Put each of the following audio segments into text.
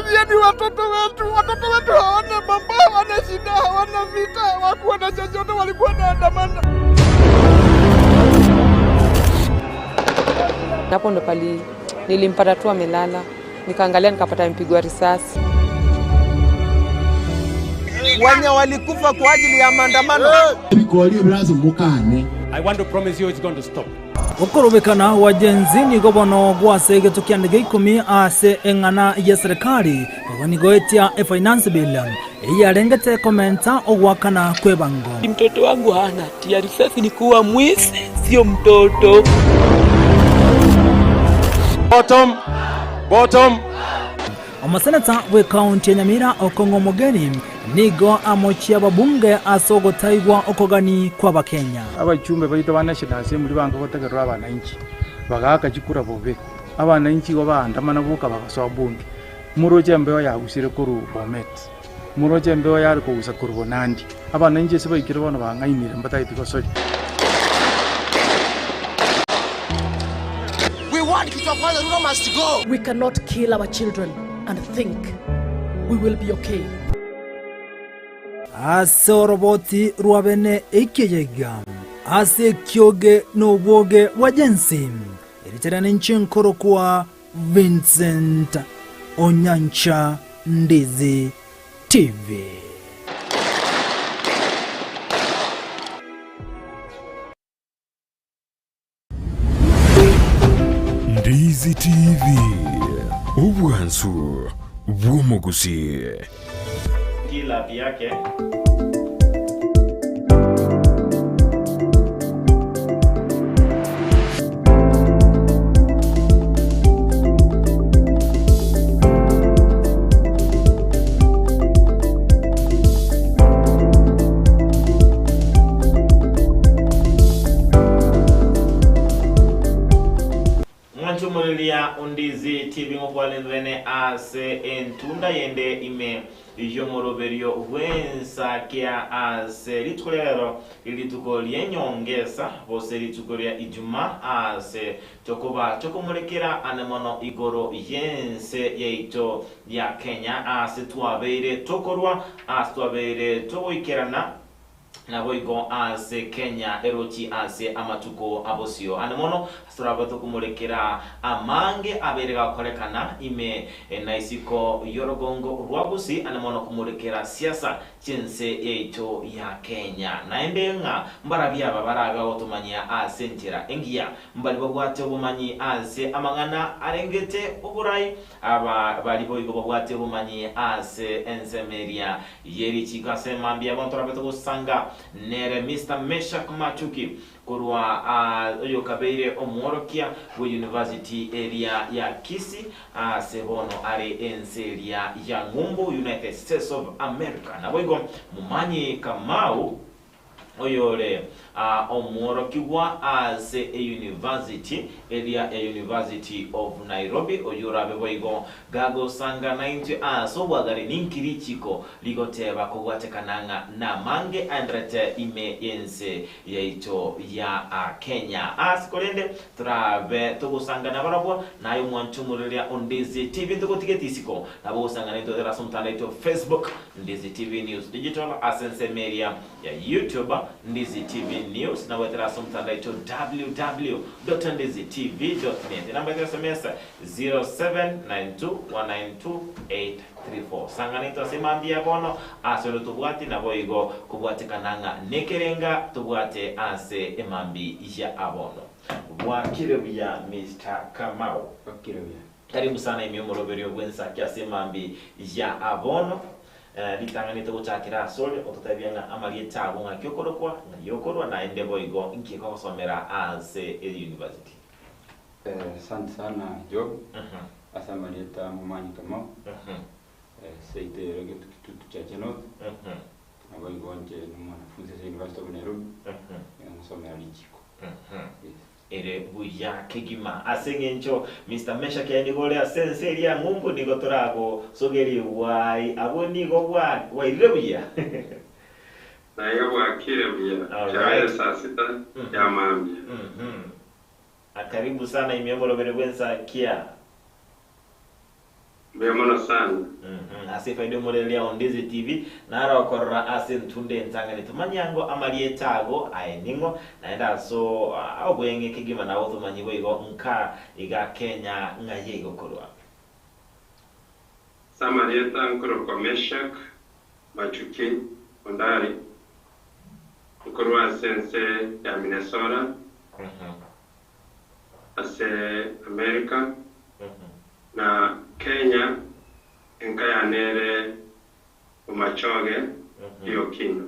Tunaumia ni watoto wetu. Watoto wetu hawana mambo, hawana shida, hawana vita, hawakuwa na chochote, walikuwa wanaandamana. Hapo ndo pali nilimpata tu amelala, nikaangalia nikapata amepigwa risasi. Wenye walikufa kwa ajili ya maandamano. I want to promise you it's going to stop. Okorobekana gwa Gen Z nigo bono gwase egeto kiande gia ikomi ase eng'ana y'eserekari, igo nigo etia efinance bill eyarengete komenta ogoakana kw'ebango. Mtoto wangu hana hatia, risasi ni kuua mwizi, sio mtoto. Bottom, bottom. Omoseneta bw'ekaunti ya Nyamira Okong'o Omogeni nigo amochie ababunge ase ogotaigwa okogani kw'Abakenya. Abachumbe baito ba National Assembly banka gotegerera abananchi, bagaaka chikura bobe. Abananchi igo baandamana boka bagasoa bunge. Moroche embeo yagusire korwa Bomet, moroche embeo yare kogusa korwa Bonandi. Abananchi ase baikire bono bang'ainire mbatageti gosoria. We want kitu ya kwanza, Ruto must go. We cannot kill our children and think we will be okay. Ase oroboti rwa bene ekeyega, ase ekioge na obwoge bwa Gen-Z, erieta ninche nkorokwa Vincent Onyancha Ndizi TV. Ndizi TV, obwansu bw'omogusii. Kila yake. Mwanchomoreria Ondizi TV ngokwalenrene ase entunda yende ime y'omoroberio bw'ensakia ase rituko ria rero rituko ri'enyongesa gose rituko ria Ijumaa ase tokoba tokomorekera ane mono igoro y'ense yaito ya Kenya ase twabeire tokorwa ase twabeire togoikerana Naboigo ase Kenya erochi ase amatuko abosio ane mono ase torabe tokomorekera amange abeire gakorekana ime na isiko y'orogongo rwa Gusii ane mono komorekera siasa chi'ense yaito ya Kenya. Naende ng'a mbarabio aba barabe bagotomanyia ase enchera engiya mbari babwate obomanyi ase amang'ana arengete oborai aba bari boigo babwate obomanyi ase ensemo eria Ye richiiko ase mambia bono torabe togosanga nere Mister Meshack Machuki korwa oyokabeire omworokia bwe university eria ya Kisii ase bono are ense eria ya ng'umbu United States of America. Naboigo Momanyi Kamau oyore omworokigwa ase eyunivasiti eria ya University of Nairobi, oyio orabe boigo gagosanga naintwe ase obwagare ninki richiko rigoteba kobwatekana ng'a namange aenderete ime y'ense yaito ya Kenya. Ase korende torabe togosanga nabarabwo, naye omwancho omoreria o Ndizi TV ntogotigeti isiko, nabo ogosanga naintwe goetera ase omotandao oito Facebook, Ndizi TV News Digital, ase ensemo eria ya YouTube, Ndizi TV News, na goetera ase omotandao oito www.ndizitv.net. Enamba yaito ya SMS 0792192834. Sang'ana intwe ase mambia ya bono ase ore tobwati naboigo kobwatekana ng'a nekerenga tobwate ase emambi ya abono. Bwakire buya Mister Kamau. Bwakire buya. Karibu sana ime omoroberio bw'ensaki ase emambi ya abono. Ritang'ani togochakera asore ototebie ng'a amarieta abo ng'aki okorokwa, ng'ai okorwa, naende boigo inki kogosomera ase eyunivasiti. Asante sana Job, ase amarieta Momanyi Kamau, seito ere Getutu Chache North, naboigo inche nomwanafunzi ase University of Nairobi, nigo ngosomera richiko. Yes. Ere buya kegima. Ase engencho Mister Meshack aye nigo ore ase ense eria ya ng'umbu nigo toragosogerie bwai abwo nigo bwa bwairire buya. Naiga bwakire buya, Alright. chiabeire saa sita ya mambia. Mhm. Karibu sana ime omorobere bw'ensakia. Mbuya mono sana. Ase efaida y'omorereria o Ndizi TV, naro okorora ase entunda entang'ani tomanye ango amarieta ago aye ning'o, naende ase obweng'e kegima nabo tomanyi boigo nka iga Kenya ng'ai egokorwa. Ase amarieta nkorokwa Meshack Machuki Ondari, nkorwa ase ense ya Minnesota, ase America, na Kenya enka yane ere Bomachoge Riokindo.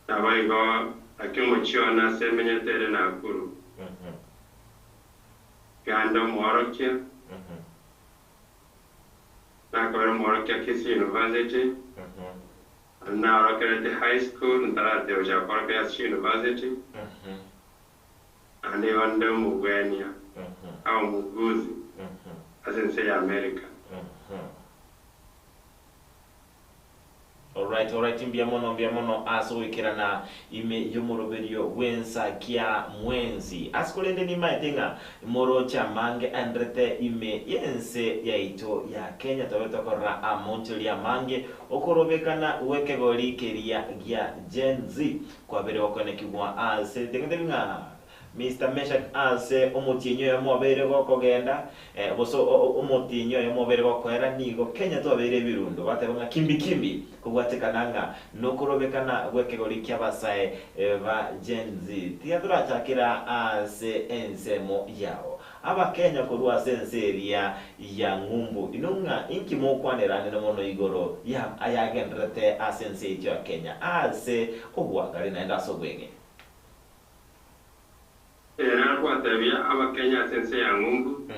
Naboigo naki omochie one ase emenyete ere Nakuru. Genda omworokia, nakabere omworokia Kisii University, naende naorokereti high school ntarateba gochaka kworokeria ase chiuniversity, naende igo nde omogwenia au omoguzi ase ense ya America. Alright alright mbuya mono mbuya mono ase ogoikerana ime y'omoroberio bw'ensakia mwensi. Ase korende nimaete ng'a moroche amange aenderete ime y'ense yaito ya Kenya tobe tokorora amonchoria amange okorobekana gw'ekegori keria gia Gen Z kwabeire gokonekigwa ase tegetebi ng'a Mister Meshack ase omotienyi oyomo obeire gokogenda, gose omotienyi oyomo obeire gokoera, nigo Kenya twabeire ebirundo. Bateba ng'a kimbi kimbi, kobwatekana ng'a nokorobekana gw'ekegori ki'abasae ba Gen Z. Tiga torachakera ase ensemo yao. Abakenya korwa ase ense eria ya ng'umbu, inwe ng'a inki mokwanera anene mono igoro ya ayagendererete ase ense yaito ya Kenya ase obwagare naende ase obweng'e? Ere nagwatebia Abakenya ase ense ya ng'umbu,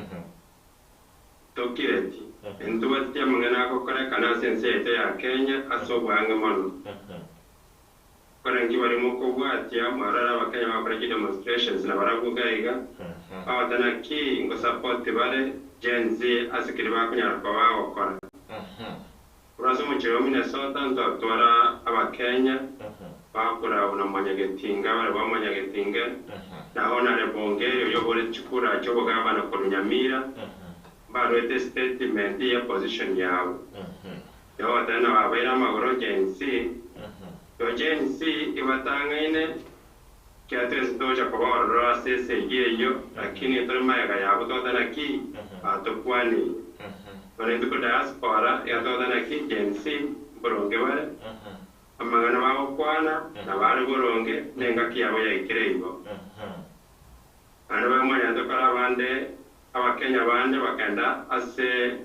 Tokireti, intobwateti amang'ana agokorekana ase ense yaito ya Kenya ase oboang'e mono. Korende baria mokobwatia mwarore Abakenya bagokora chidemonstrations na barabwo iga iga, bagoteba naki ngosupport bare Gen Z ase keria bakonyara koba bagokora. Korwa ase omochie o Minnesota ntwatwara Abakenya bakoragwa na Mwanyagetinge, abare ba Mwanyagetinge, na Honourable Ongeri oyio oboreti chikura chi'obogavana korwa Nyamira, mbaruete estatement ye position yabo. Nigo bagoteba ng'a babeire amagoro Gen Z, igo Gen Z ibatang'aine, ekiagera twensi togocha koba ororo ase esegi eyio, lakini tore magega yabo togoteba naki batokwaneire. Bono intwe ko diaspora iga togoteba naki Gen Z mboronge bare, amang'ana bagokwana nabo are boronge, na engaki yabo yaikire igo. Naende bamanyete kore abande Abakenya bande bakagenda ase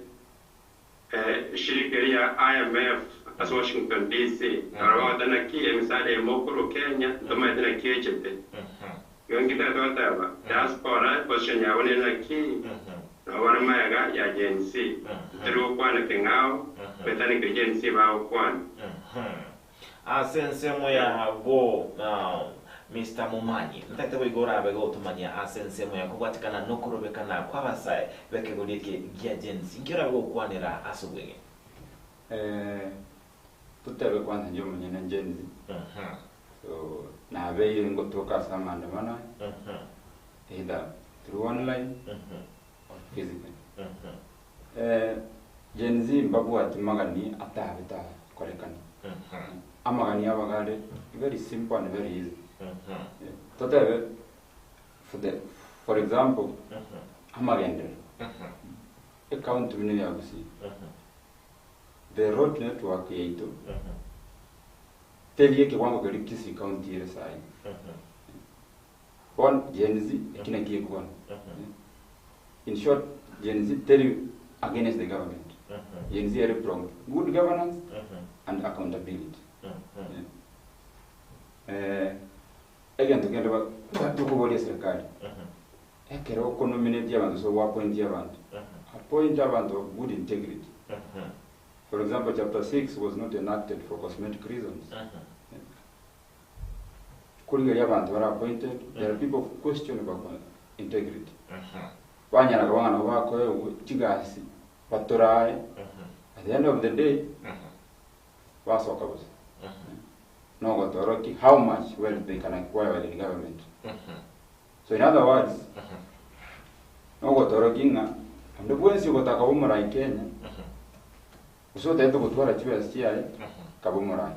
Eshirika eria ya IMF ase Washington DC, na barabwo bagoteba naki emisaada eye mokorwa Kenya ntomaete naki echete. Igo inki tari togoteba? Diaspora eposition yabo nere naki? Nabo bare magega ya Gen Z. Ntori gokwana keng'ao, goetania keria Gen Z bagokwana. Ase ensemo yago Mister Momanyi, ntagete boigo orabe gotomanyia ase ensemo ya kobwatekana nokorobekana kw'abasae b'ekegori eke gia Gen Z. Inki orabe gokwanera ase obweng'e? Totebe kwanza inche omonyene Gen Z, so nabeire ngotoka ase amaandamano aya, either through online or physically. Gen Z mbabwati magani atabe takorekana. Amagani abo iga are very simple and very easy. Totebe for the for example, amagenderero, ecounty buna eya Gusii, the road network yaito teri ekewango keria Kisii county ere saii. Bono Gen Z eki nakio egokwana. In short, Gen Z teri against the government. Gen Z ere pro good governance and accountability. Eh, egento kende ba- tokoboria serikali, ekero okonominate abanto ase ogoappointia abanto, appoint abanto of good integrity. For example, chapter 6 was not enacted for cosmetic reasons. Korigereria abanto bare appointed, there are people of questionable integrity. Banyara koba ng'a nabo bakoegwa chigasi batorae, at the end of the day, basoka bosa. Nogotorokia how much wealth they can acquire while in government. So in other words, nogotorokia ng'a. Onde bwensi ogotaka koba omorai Kenya, gose otagete gotwara chibesa chiaye, kabe omorai.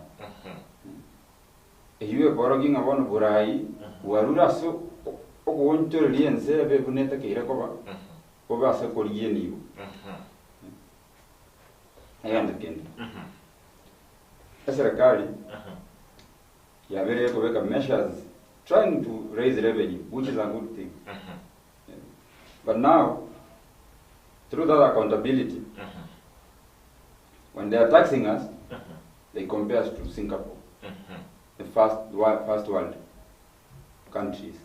Eyio ekorokia ng'a bono borai bwarure ase ogoonchoreria ense ebe buna etakeire koba, bobe ase okorigia enibo. Egento kende, eserekari yabeire ekobeka measures trying to raise revenue which is a good thing. But now, through that accountability, when they are taxing us, they compare us to Singapore, the first, first world countries.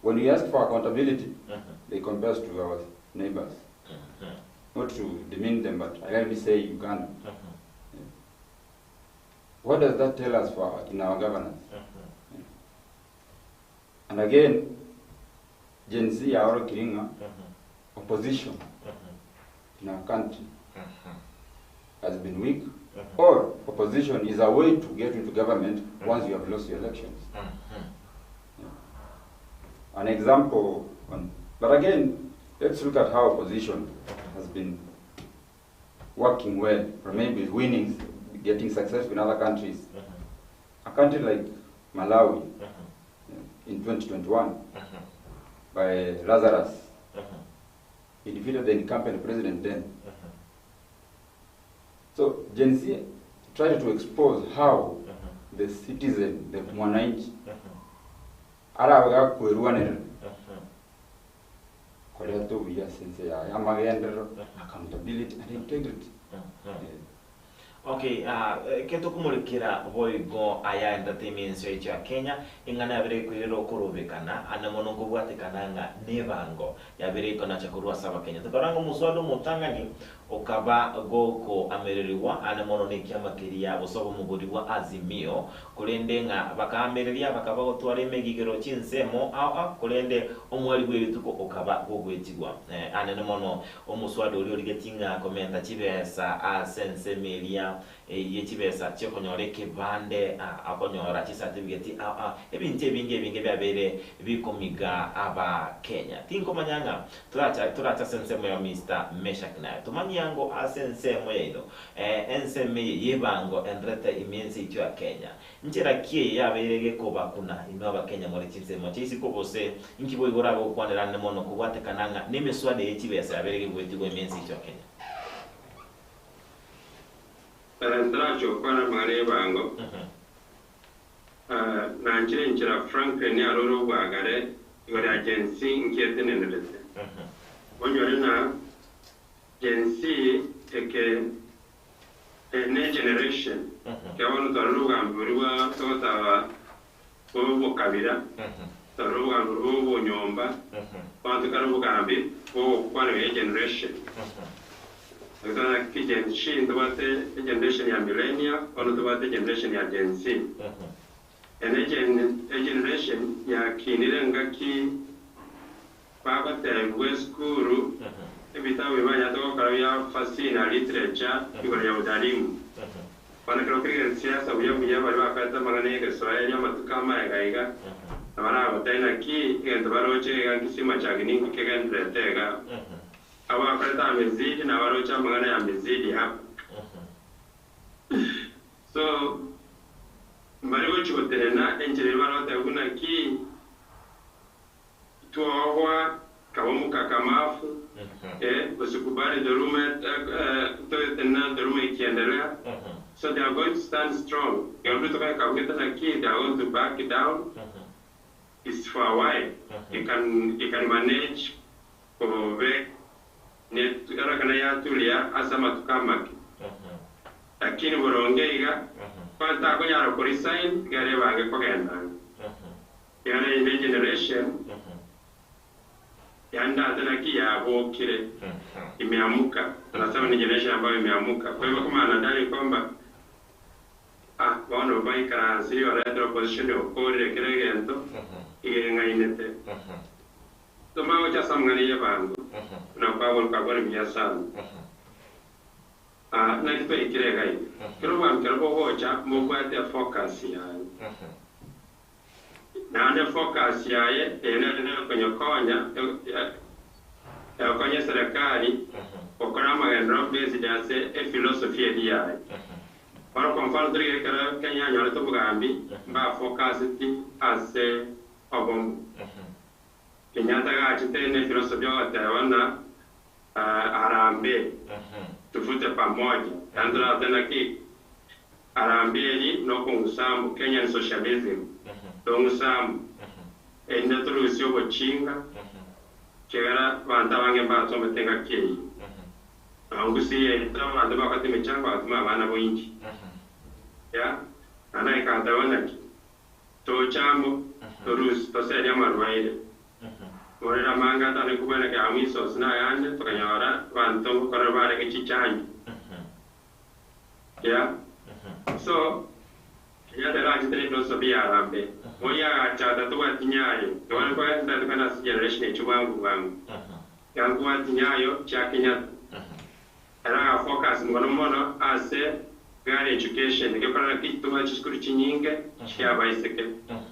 When we ask for accountability, they compare us to our neighbors. Not to demean them, but let me say Uganda. What does that tell us for our, in our governance? And again, Gen Z yaorokire ng'a opposition in our country has been weak or opposition is a way to get into government once you have lost your elections. An example on, but again, let's look at how opposition has been working well, or maybe winning, getting success in other countries. A country like Malawi in 2021 by Lazarus, he defeated the incumbent president then. So Gen Z tried to expose how the citizen, the mwananchi, arabe gakwerwanera koreta obuya ase ense yaye, amagenderero, accountability and integrity. Okay, ah, ekero tokomorekera boigo ayaenderete emenso yaito ya Kenya, eng'ana yabere ekoirera okorobekana, ande mono nkobwatekana ng'a nebango yabere ekonacha korwa ase Abakenya. Tokarora ng'a omoswada omotang'ani okaba gokoamererigwa ande mono nekiama keria gose obomogori bwa Azimio, korende ng'a bakaamereria bakaba gotwara emegigero chinsemo ao ao, korende omweri bw'erituko okaba gogwetigwa. Anene mono Omoswada oria origetie ng'a komenta chibesa ase ensemo eria ye chibesa chi'okonyora ekebande, akonyora chisatifigeti, ebinto ebinge ebinge biabeire bikomiga Abakenya. Tinkomanya ng'a toracha torache ase ensemo ya Mister Meshack naye tomanye ango ase ensemo yaino ensemo eye y'ebango enderete ime ense yaito ya Kenya. Nchera ki eye yabeire gekobakuna inwe Abakenya more chinsemo chia isiko gose inki boigo orabe gokwanera ande mono kobwatekana ng'a nemeswada eye chibesa yabeire gegoetigwa ime ense yaito ya Kenya? Ntarache gokwana amang'ana y'ebango, nanchire enchera Franklin arore obwagare igoro ya Gen Z nki etenenerete. Onyore ng'a Gen Z eke Ne generation ekero bono twarora obogambi boria bwa togotaba bwa obokabira, twarora obogambi boria bwa obonyomba, bono tokare obogambi bwa ogokwana bwa egeneration. Naki twana ki Gen Z ntobwate egeneration ya millennial, bono tobwate egeneration ya Gen Z. Ene egeneration yakinire ngaki Bagotebigwa esukuru, ebitabu ebi banyarete gokora bia fasihi na literature igoro ya udhalimu. Bono ekero okorigereria siasa buya buya baria bakorete amang'ana y'egeswaeri amatuko amaega iga, na baragotebie naki egento baroche iga nkisima chake ninki kegendererete iga. Abo bakorete amezidi nabaroche amang'ana ya mezidi hapa. So mbare gochia gotenena enchera eria baragotebia buna ki Twogwa kaba omokakamafu, eh, usikubali dhuluma totenena dhuluma ikiendelea, so they are going to stand strong, ekero rituko ekabugete naki they are going to back down, it's for a while, he can, he can manage kobe erorekana yaturia ase amatuko amake, lakini boronge iga, onye takonyara ko resign, iga rebange kogenda ang'e. Erio ne generation yandate naki yabokire imeamuka tunasema ni generation ambayo imeamuka kwa hivyo kama anadai kwamba ah bono baikaransire baretire opposition okorire kera egento iga eng'ainete tomanye gocha ase amang'ana y'ebango buna kwaboruka kware buya sana ah naki twaikire iga iga kera obwango kero bogocha mobwate efocus yaye. Naende focus yaye ere nekonyokonya Egokonya eserekari gokora amagenderero based ase ephilosophy eria yaye. Bono kwa mfano torigereria ekero Kenya yanyorete obogambi mbafocuseti ase obomo. Kenyatta gachete ne ephilosophy ogoteba ng'a Harambee, tuvute pamoja, yaani toratoe naki? Harambee eri nokong'usa Kenyan socialism, tong'usa amo, erinde torusie obochinga, ekiagera abanto abange mbatomete engaki eyio. Nongusie yaito abanto bagote emechango bagatoma abana boinchi. Ya, naende aikagateba naki? Toche amo, torusie, toserie amarwaire. Morere amange atane kobweneka ya measles na ayande, tokanyora abanto ngokorera barenge chichanjo. Yeah. So, Kenyatta ere achete ne philosophy ya Harambee. Moi agacha tatobwati nyayo. Tobwate kogenda tokogenda ase generation echio bwango bwango. Iga nkobwati nyayo chia Kenyatta. Ere aga focus mono mono ase girl education egekora naki tobwate chisukuru chinyinge chia abaiseke,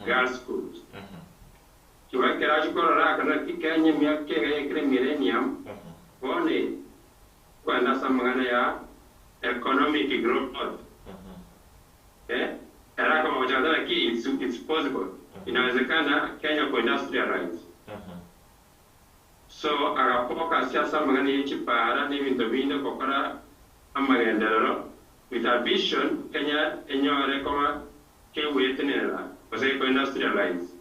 girls schools. Igo ekero achia korora akana naki Kenya emiaka ega yaikire millennium, bono ekogenda ase amang'ana ya economic growth. Eh, ere akaba gochaka naki it's, it's possible, inawezekana Kenya ku industrialize. So agafocus ase amang'ana ye chipaara na ebinto binde gokora amagenderero with a vision Kenya enyore koba kegwetenenera gose geko industrialize.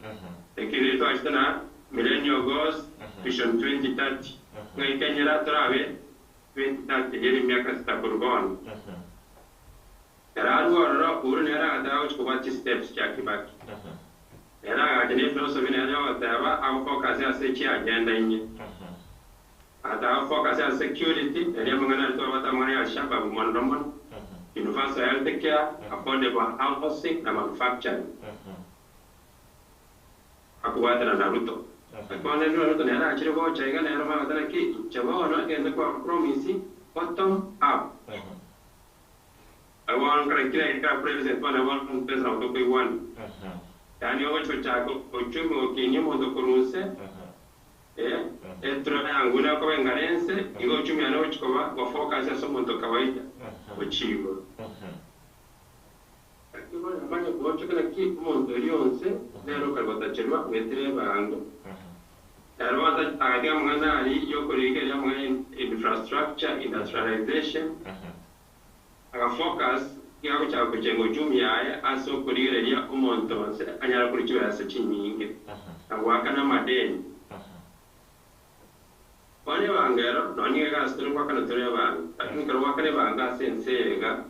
Ekero twachete na Millennial Goals Vision 2030 ng'ai Kenya torabe 2030 ere emiaka sita korwa bono. Ere arue ororo, Uhuru nere agateba agochia kobwata chisteps chia Kibaki. Ere agacha ne philosophy nere yogoteba agofocus ase chiagenda inye. Agataka gofocus ase security, erio amang'ana aria twabwate amang'ana ya Al-Shabaab mono mono, universal health care, affordable housing na manufacturing. Akobwatana na Ruto. Naki bono rende Ruto nere achire gocha iga nere omanye goteba naki inche bono egento kwa promise bottom up. Agwo bono nkare kera ekero president bono bono mpesa nabo tokoigwana. Yaani ogochi gochaka ochumi gokinia omonto korwa inse, eh, eturo yangu buna ekoba engare ense, igo uchumi yane ogochi koba go focus ase omonto kawaida gochia igoro. Lakini bono yamanya koonchoka naki omonto oria onse nere okare gotacherwa goetera ebango. Ere bono agatiga amang'ana aria yokorigereria amang'ana ya infrastructure, industrialization, Agafocus nigo agochaka gochenga uchumi yaye ase okorigereria omonto onse anyare korwa chibesa chinyinge na goakana amadeni. Bono ebango ero nonya nigo egasi tore goakana tore ebango, lakini ekero goakana ebango ase ense eye iga,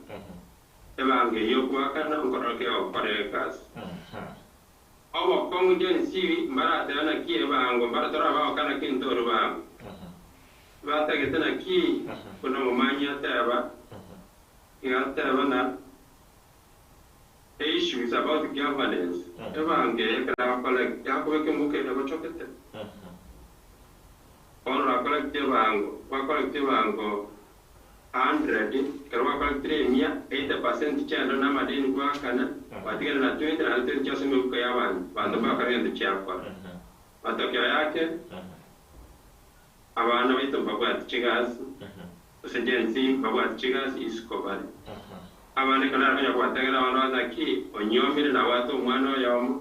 ebango eyio ogoakana nkorora ki egokora egasi. Obokong'u Gen Z mbaratebe naki ebango mbara torabagokana naki ntoru bango. Batagete naki buna omomanyi ateba, iga ateba na the issue is about governance, ebango eye ekero agocollect yakobeka embuko ere egochokete. Bono oracollect ebango, gwacollect ebango hundred, ekero gwacollectire emia, 80 percent chiaenda na amadeni goakana, gwatigara na 20 naende 20 chiasoa emebuko ya abanto, abanto mbakora egento chiakora. Matokeo yake, abana baito mbabwati chigasi, gose Gen Z mbabwati chigasi isiko bare. Abana ekero nare konya kobategera abana bagote naki onyiomire nabwate omwana oyomo,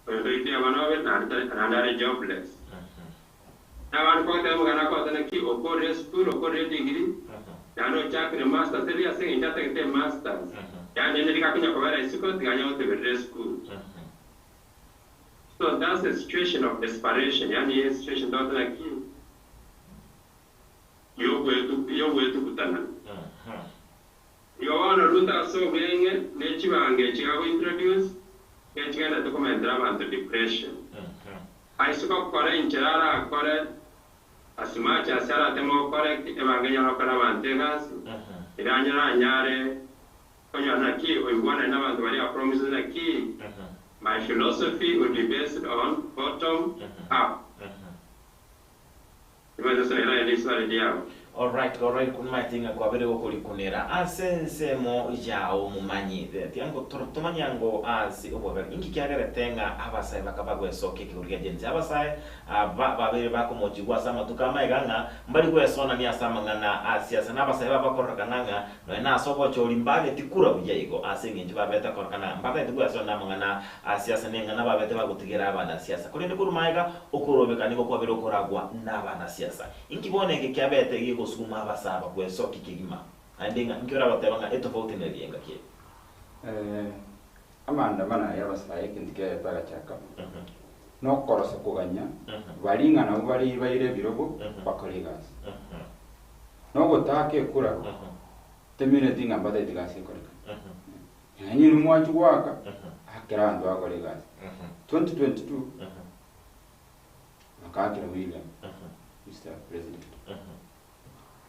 oyonde oitire abana babere naende tari naende are jobless. Na abande kogoteba omogano akogote naki okorire esukuru okorire edegree, naende ochakire masters ebi ase eng'encho atagete emasters, yaani onye rigakonya kobera isiko tiga anya goteberera esukuru. So that's a situation of desperation, yaani eye situation togoteba naki yogwetugutana. Igo bono Ruto ase obweng'e ne chibango echi gago introduce nigo chigenderete komentera abanto depression. Aise gokora enchera arakore as much as arateme gocorrect ebango enyare gokora abanto egasi, erio anyare anyare konyora naki oigwanane nabanto baria a promise naki my philosophy will be based on bottom up. Nimanyete ase nere aye riswali riao. Alright, alright, kunmaete ng'a kwabere gokorikunera ase ensemo yao omomanyi. Tiga ngo toro tomanye ango ase obwagare. Inki kiagerete ng'a abasae bakaba gwesokia ekegori gia Gen Z? Abasae aba babere bakomochigwa ase amatuko amaega ng'a mbari gwesonania ase amang'ana a siasa, na abasae babakororokana ng'a nonya nase obochori mbageti kura buya igo ase engencho babete korokana ng'a mbatagete gwesonania amang'ana a siasa neng'ana babete bagotigera abanasiasa. Korende korwa maega okorobeka nigo kwabere okoragwa nabanasiasa. Inki bono eke kiabete gegosuguma abasaaba gwesokia kegima? Naende ng'a inki oragoteba ng'a etofauti neria engaki eye? Amaandamano aya y'abasae ekinto kiaye tagachaka nokorosa koganya baria ng'a nabwo bare baire ebirogo bakore egasi. Nogotaka ekura temineti ng'a mbatagete egasi ekorekane. Yaani inwe mwachia goaka akera abanto bagokora egasi. 2022 Bakaakera William, Mr. President.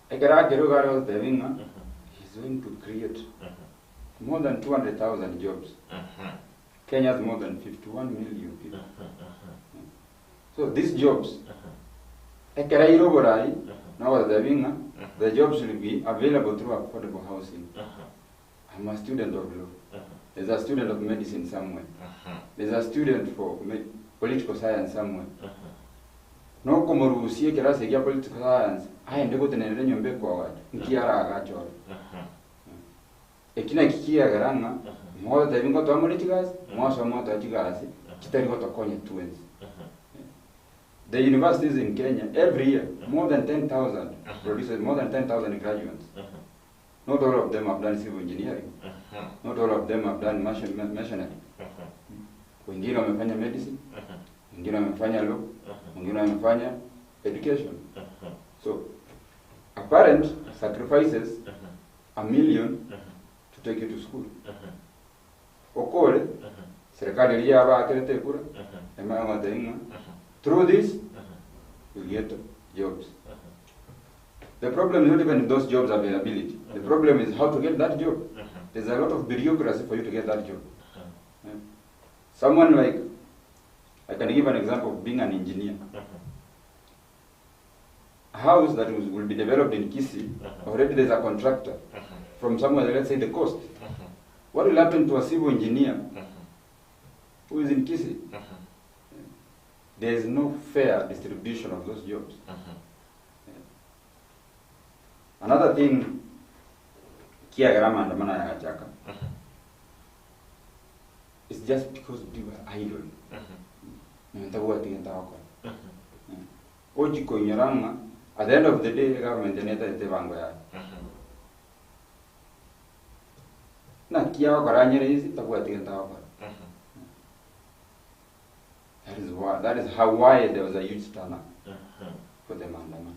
Ekero akerwe iga are gototebia ng'a he is going to create more than 200,000 jobs. Kenya has more than 51 million people. So these jobs, ekero aire oborai, nogototebia ng'a the jobs will be available through affordable housing. I'm a student of law. There's a student of medicine somewhere. There's a student for me- political science somewhere. Nokomorusia ekerasi ekia political science aende gotenenera enyomba ekoagacha nki aragache ore. Eki naki kiagera ng'a mogototebi ngotoa more chigasi, mwasoa mwatoa chigasi chitari gotokonya twensi. The universities in Kenya every year more than 10,000 produces more than 10,000 graduates. Not all of them have done civil engineering. Not all of them have done masonry. Wengine wamefanya medicine, wengine wamefanya law, wengine wamefanya education. So a parent sacrifices a million to take you to school. Okore, serikali eria yabakerete ekura, emanye goteba ng'a through this you get jobs. The problem is not even those jobs availability. The problem is how to get that job. There's a lot of bureaucracy for you to get that job. Yeah. Someone like, I can give an example of being an engineer. A house that was, will be developed in Kisii, already there's a contractor from somewhere, let's say the coast. What will happen to a civil engineer who is in Kisii? There is no fair distribution of those jobs. Another thing, kiagera maandamano aya agachaka, it's just because people are idle. Nonya tabwati gento agokora. Ochi koinyora ng'a at the end of the day egovernment netagete ebango yaye. Naki agokora anyere inse tabwati gento agokora. That is why, that is how why there was a huge turn up for the maandamano.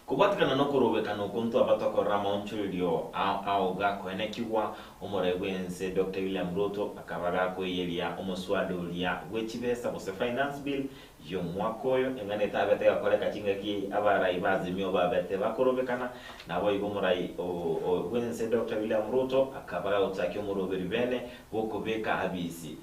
Kobwatikana nokorobekana okwo ntwaba tokorora amaonchorerio ao ao gakoenekigwa, omorai bw'ense Doctor William Ruto akaba gakoiyeria omoswada oria bwe chibesa gose Finance Bill y'omwaka oyo, eng'ana etabete gakoreka chingaki abarai ba Azimio babete bakorobekana. Naboigo omorai bw'ense Doctor William Ruto akaba gagochakia omoroberi bene bw'okobeka abisi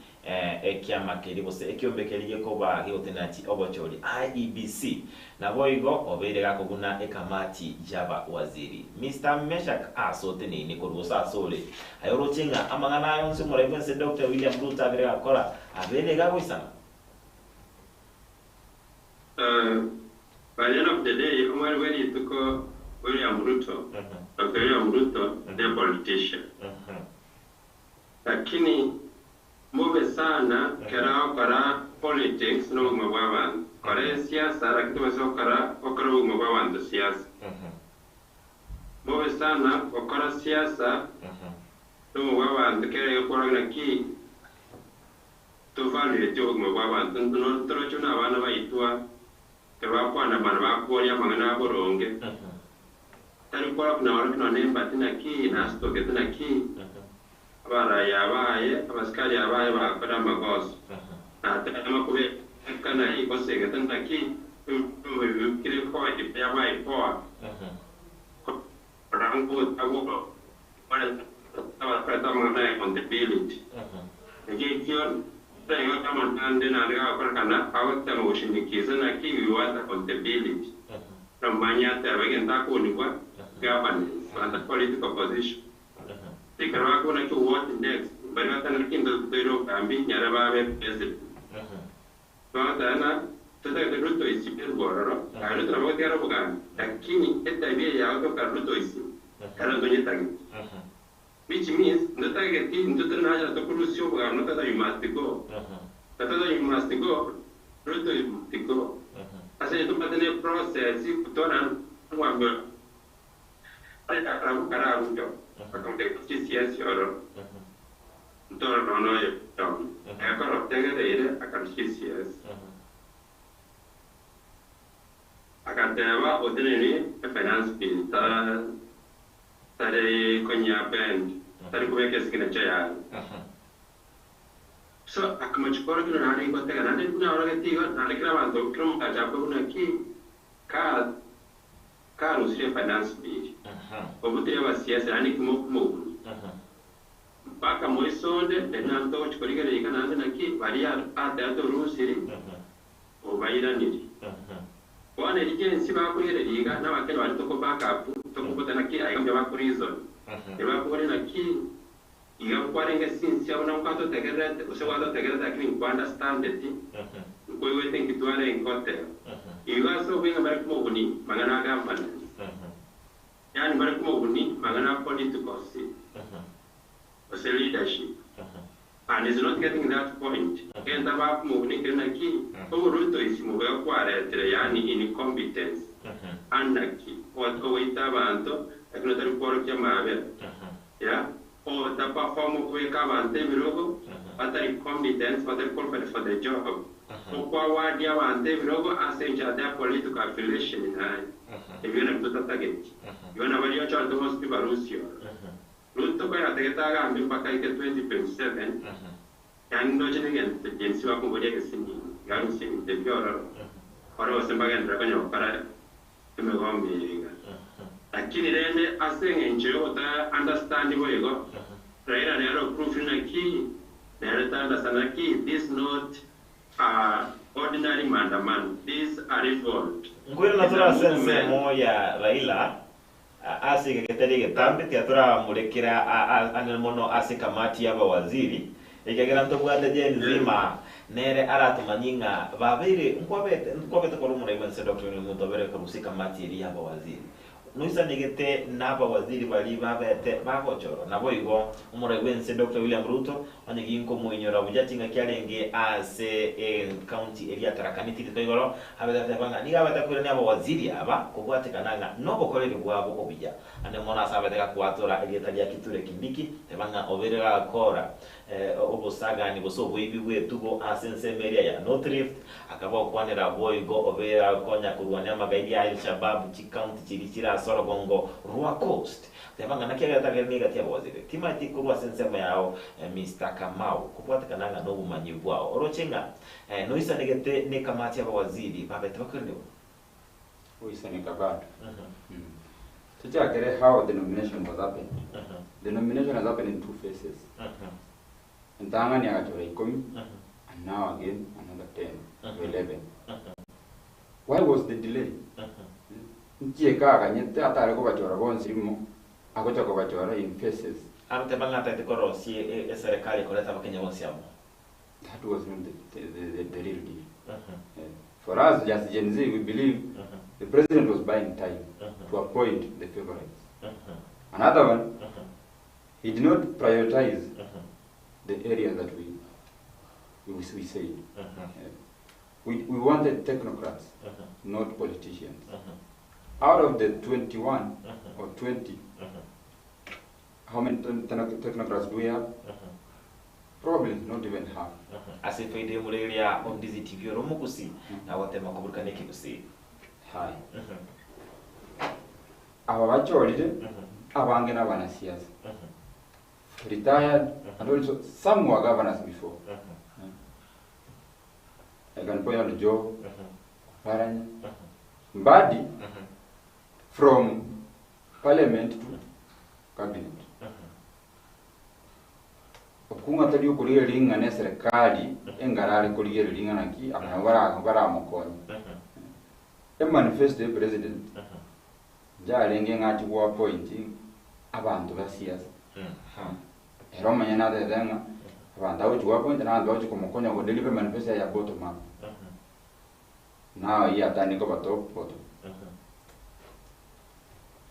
Ekiama keria gose ekiombe keria gekoba gegotenenati obochori, IEBC, naboigo obeire gakobuna ekamati y'abawaziri. Mister Meshack ase oteneine korwa gose ase ore, aye oroche ng'a amang'ana aya onsi omorai bwense Doctor William Ruto abere gakora abeire iga agoisana? By the end of the day, omweri bwe rituko William Ruto, Doctor William Ruto ne politician. Lakini mbobe sana kera ogokora politics nobogima bwa abanto. Kora esiasa lakini tobasa gokora gokora obogima bwa abanto siasa. Mbobe sana gokora siasa nobogima bwa abanto kera egekworwa naki tovalueti obogima bwa abanto ntoroche buna abana baitwa ekero bakoandamana bakoboria amang'ana aboronge tari kworokina oroki nonya nembati naki nasitogete naki Abarai abaye, abasikari abaye bagakora amagoso, natema kobeka naki gose egete naki ebibukire koba yabaye poa kora abakorete amang'ana ya accountability naki ekio igo amang'ana ande naende gagokorekana agotema goshinikiza naki we want accountability. Namumanye atebe egento akoonigwa governance banta political position. Ekero bakobuna ki what next mbari batang'ana kinto toire obogambi nyare babe president. Bagoteba ng'a totagete Ruto isiberwe ororo, aye Ruto nabo ogotigara obogambi lakini etabia eye yago tokara Ruto isi ero ntonyetageti. Which means ntotageti intwe tore nacha na tokorusia obogambi notata you must go. Natata you must go Ruto you must go. Ase engencho tombate ne process gotwara omogambi oria abwo kararuto bakamotebia chisiasi ororo ntore nonya oyomo. Ekero otegereire akarusia chisiasi. Agateba otenenie efinance bill ta tari konyia bend tari kobeka esignature yaye. So akamochia korokia naende gotega naende buna aorogeti igo naende kera abanto kera omosacha akwe buna ki ka karusirie finance bill obutire abasiasa yaani kimokumoguni mpaka moisonde naende naende togochia korigereria iga naende naki baria atebete orusiri obairaniri. Bono erio ense bakorigereria iga nabakenya baria toko back up tokobota naki aiga mbuya bako reason erio bakoboria naki Iga nkwarenge since abwo nabo gwatotegererete, gose gwatotegererete lakini nkwa-understandeti, nkoigwete nki twarenge goteba. Igo ase obweng'e bare komobuni mang'ana a governance, yaani bare komobuni mang'ana a political seat, gose leadership, and is not getting that point, gento abakomobuni nkeri naki, oborutoisi mobe kwaretire yaani incompetence, anarchy, ogoita abanto lakini otari kworokia amaabera. Ya ota perform okobeka abanto ebirogo batari competent batari qualified for the job okwa award abanto ebirogo ase enchera ya their political affiliation naye ebio nabio totatageti igo nabo riria ochorete bonsi pi barusie oro Ruto koyatagete agambe mpaka aike 2027 yaani ndoche negento Gen Z bakoboria egesinini iga arusie ebinto ebio ororo ore gose mbagenderere konya gokora emegombo eye iga. Lakini rende ase eng'encho yogota understand boigo, Raila nere oprove naki nere ta understand naki this not a ordinary maandamano, this a revolt, Nkoirana is tore a ase movement. ensemo ya Raila ase iga getari egetambe tiga toramorekera ang'e mono ase ekamati y'abawaziri, ekiagera ntobwate Jane Zima nere aratomanyie ng'a babeire nkwabete nkwabete korwa omorai bwense Doctor William Ruto abere korusia ekamati eria y'abawaziri. Noisanegete nabawaziri baria babete bagochorwa. Naboigo omorai bwense Doctor William Ruto onye ginkomoinyora buya chingaki arenge ase ecounty eria Tharaka Nithi rituko igoro abete ateba ng'a nigo abete koirania abawaziri aba kobwatekana ng'a nobokoreri bwabo obuya. Ande mono ase abete gakwatora erieta ria Kithure Kindiki teba ng'a obeire gakora obosagani gose oboibi bw'etugo ase ensemo eria ya North Rift, akaba okwanera boigo obeire agokonya korwania amagaidi a Al-Shabaab chicounty chiria chire ase orogongo rwa Coast. Teba ng'a naki agerete agere negati y'abawaziri. Timanyeti korwa ase ensemo yao Mister Kamau kobwatekana ng'a nobomanyi bwao oroche ng'a noisanegete nekamati y'abawaziri babete bakoiranigwa. Goisaneka bado. Tochakere how the nomination was happened. The nomination has happened in two phases. Entang'ani agachora ikomi and now again another 10 or 11. Why was the delay? Nki ekaganyete atare kobachora bonsi rimo agocha kobachora in phases. Agoteba ng'a atagete korosia eserekari ekoreta abakenya bonsi amo. That was not the, the, the, the real deal. For us as Gen Z, we believe the president was buying time to appoint the favorites. Another one, he did not prioritize the areas that we, we, we said. We, we wanted technocrats, not politicians. Out of the 21 or 20, how many technocrats do we have? Probably not even half. Ase efaida y'omoreri o Ndizi TV ore omogusi na gotema koburukania ekegusii. Hai. Aba bachorire abange na abanasiasa retired and also some were governors before. I can point out Joe Paranya, Mbadi from parliament to cabinet. Okung'a tari okorigereria ring'ana eserekari engarare korigereria ring'ana ki aba nabo baramokonye. Emanifesto ya president njarenge ng'a achie go appoint abanto ba siasa. Ere omonyene atebete ng'a abanto agochi go appoint na abanto bagochi komokonya go deliver emanifesto yaye ya bottom up. Now eyio atandika koba top bottom.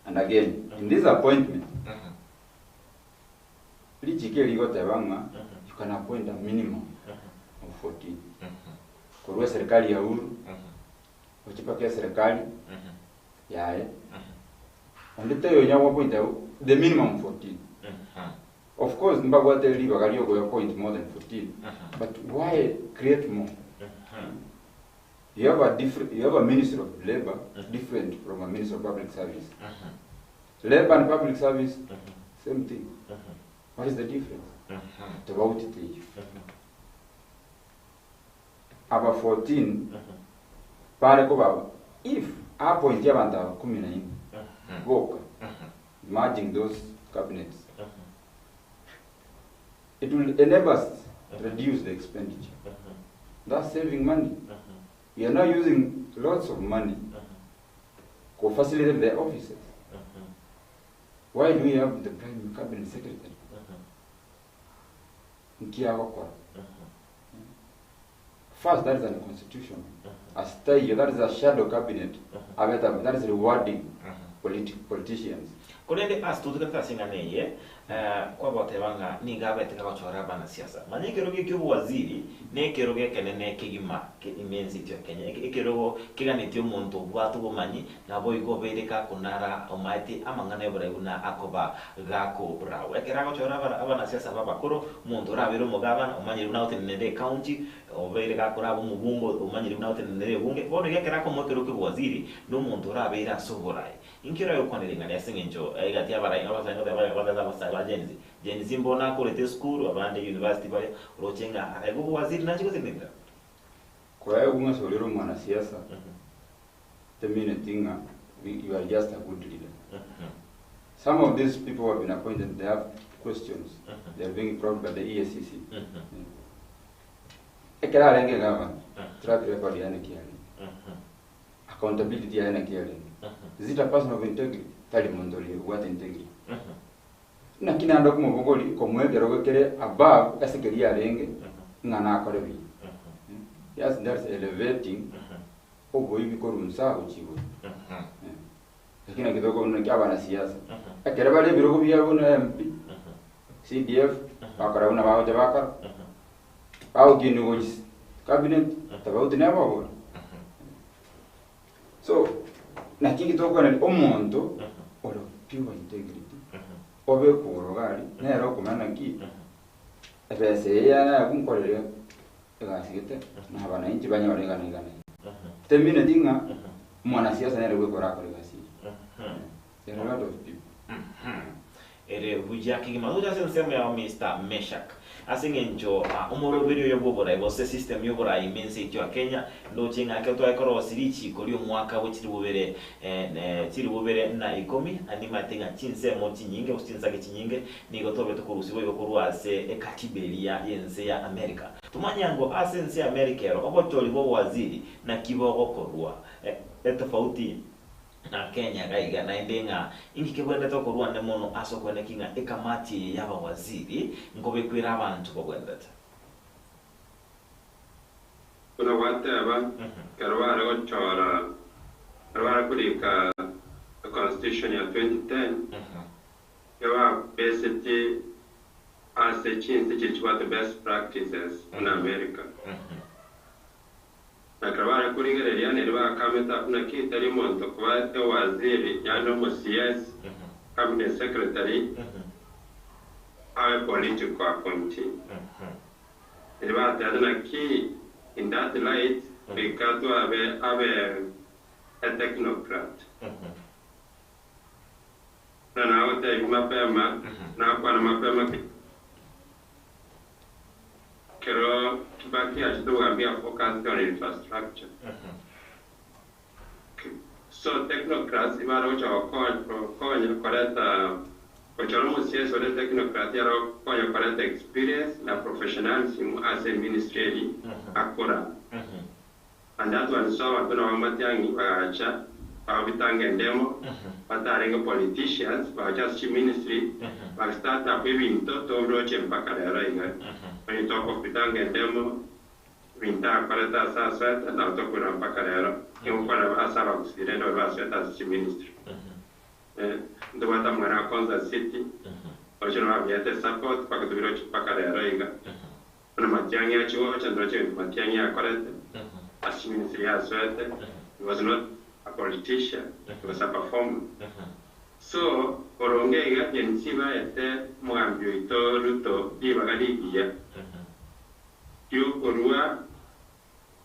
And again, in this appointment, richiko eri rigoteba ng'a you can appoint a minimum of 14. Korwa eserikali ya Uhuru, gochia mpaka eserikali yaye, onde taiyo onya goappoint abwo the minimum 14. Of course mbabwate ribaga riogoappoint more than 14, but why create more? You have a different, you have a ministry of labor different from a ministry of public service. Labor and public service, same thing. What is the difference? Tofauti teiyo. Aba 14 bare koba if appoint abanto aba kumi na ine boka merging those cabinets it will enable us reduce the expenditure. That's saving money. We are now using lots of money to facilitate their offices. Why do we have the prime cabinet secretary? Nki agokora? First, that is unconstitutional. As taiyo, that is a shadow cabinet. Abeta, that is rewarding politicians. Korende ase totigarete ase eng'ana eye, kwagoteba ng'a nigo abete kagochora abanasiasa. Manya ekerogo ekio obowaziri nekerogo ekenene kegima ime ense yaito ya Kenya. Ekerogo keganetie omonto obwate obomanyi naboigo obeire gakonara omaete amang'ana y'oborai buna akoba gakoraua. Ekero agochora abanasiasa aba abakoro, omonto orabeire omogabana omanyire buna agotenenera ecounty, obeire gakoraba omobunge omanyire buna agotenenera ebunge, bono iga ekero akomoa ekerogo ki'obowaziri, nomonto orabeire ase oborai. Inki oragokwanera ing'ana ase engencho egati y'abarai abasae ngoteba bare batete abasae ba Gen Z? Gen Z mbono akorete esukuru, abande university bare, oroche ng'a akaigwa obowaziri nache gotenenera? Koegwa ng'a ase ore omwanasiasa, temineti ng'a you are just a good leader. Some of these people who have been appointed, they have questions. They are being probed by the EACC. Ekero arenge gavana, track record yane ki arenge? Accountability yaye naki yarenge? Is it a person of integrity? Tari monto oria obwate integrity. Naki naende okomobogori komoa ekerogo kere above ase keria arenge ng'a nakore buya. Yes, that's elevating oboibi korwa inse gochia igoro. Lakini naki tokobuna naki abanasiasa ekero bare ebirogo biabo buna MP, CDF, bakora buna bagocha bakora, bagokinigwa gochia cabinet, tofauti neba obore. So, naki inki tokwanera omonto ore pure integrity, obekwe oroga aria, nere okomanya naki ebesa eye yane abwo nkorere egasi gete, na abananchi banyore igana igana iga. Temineti ng'a omwanasiasa nere bweka orakore egasi eyio. There are a lot of people. Ere buya kegima. Togocha ase ensemo yao Mister Meshack. Ase eng'encho omoroberio oyo bw'oborai gose system y'oborai ime ense yaito ya Kenya, ndoche ng'a ekero tware korosia richiko ri'omwaka bwe chilifu bibere chilifu bibere na ikomi, nimanyete ng'a chinsemo chinyinge gose chinsake chinyinge nigo twabete korusia boigo korwa ase ekatiba eria y'ense ya America. Tomanye ango ase ense ya America ero obochori bw'obowaziri naki bogokorwa. Etofauti na Kenya iga iga, naende ng'a inki kebwenerete okorwa mono ase okweneki ng'a ekamati eye y'abawaziri nkobekwere abanto babwenerete. Buna gwateba, ekero bare gochora, ekero bare korika econstitution ya 2010, nigo babesetie ase chinse chiria chibwate best practices buna America. Na ekero bare korigereria, nerio bakamete abwo naki tari omonto koba ewaziri, yaani omo CS, cabinet secretary, abe political appointee. Erio batebete naki in that light goika twabe abe a technocrat. Buna nagotebia mapema, nakwana mapema. Ekero Kibaki achete kogambia focused on infrastructure. So technocrats ibare gocha gokonya koreta gochora omosiasa ore technocrat yare gokonya koreta experience na professionalism ase eministry eri akora. And. And that one so abanto nabo Matiang'i bagacha bagabitanga endemo, batarenge politicians, bagacha ase chiministry, baga start up ebinto tobiroche mpaka rero iga. Onye tokobitanga endemo, ebinto akorete ase asoete nabo tokobirora mpaka rero. Nigokwana ase abagusii rende baria basoete ase chiministry. Ntobwate amang'ana a Konza City, oche nabo abiete support mpaka tobiroche mpaka rero iga. Buna Matiang'i achia gocha, ntoche ebinto Matiang'i akorete ase chiministry asoete, he was not a politician, he was a performer. So, boronge iga Gen Z baete omogambi oito Ruto ribaga rigiya riokorua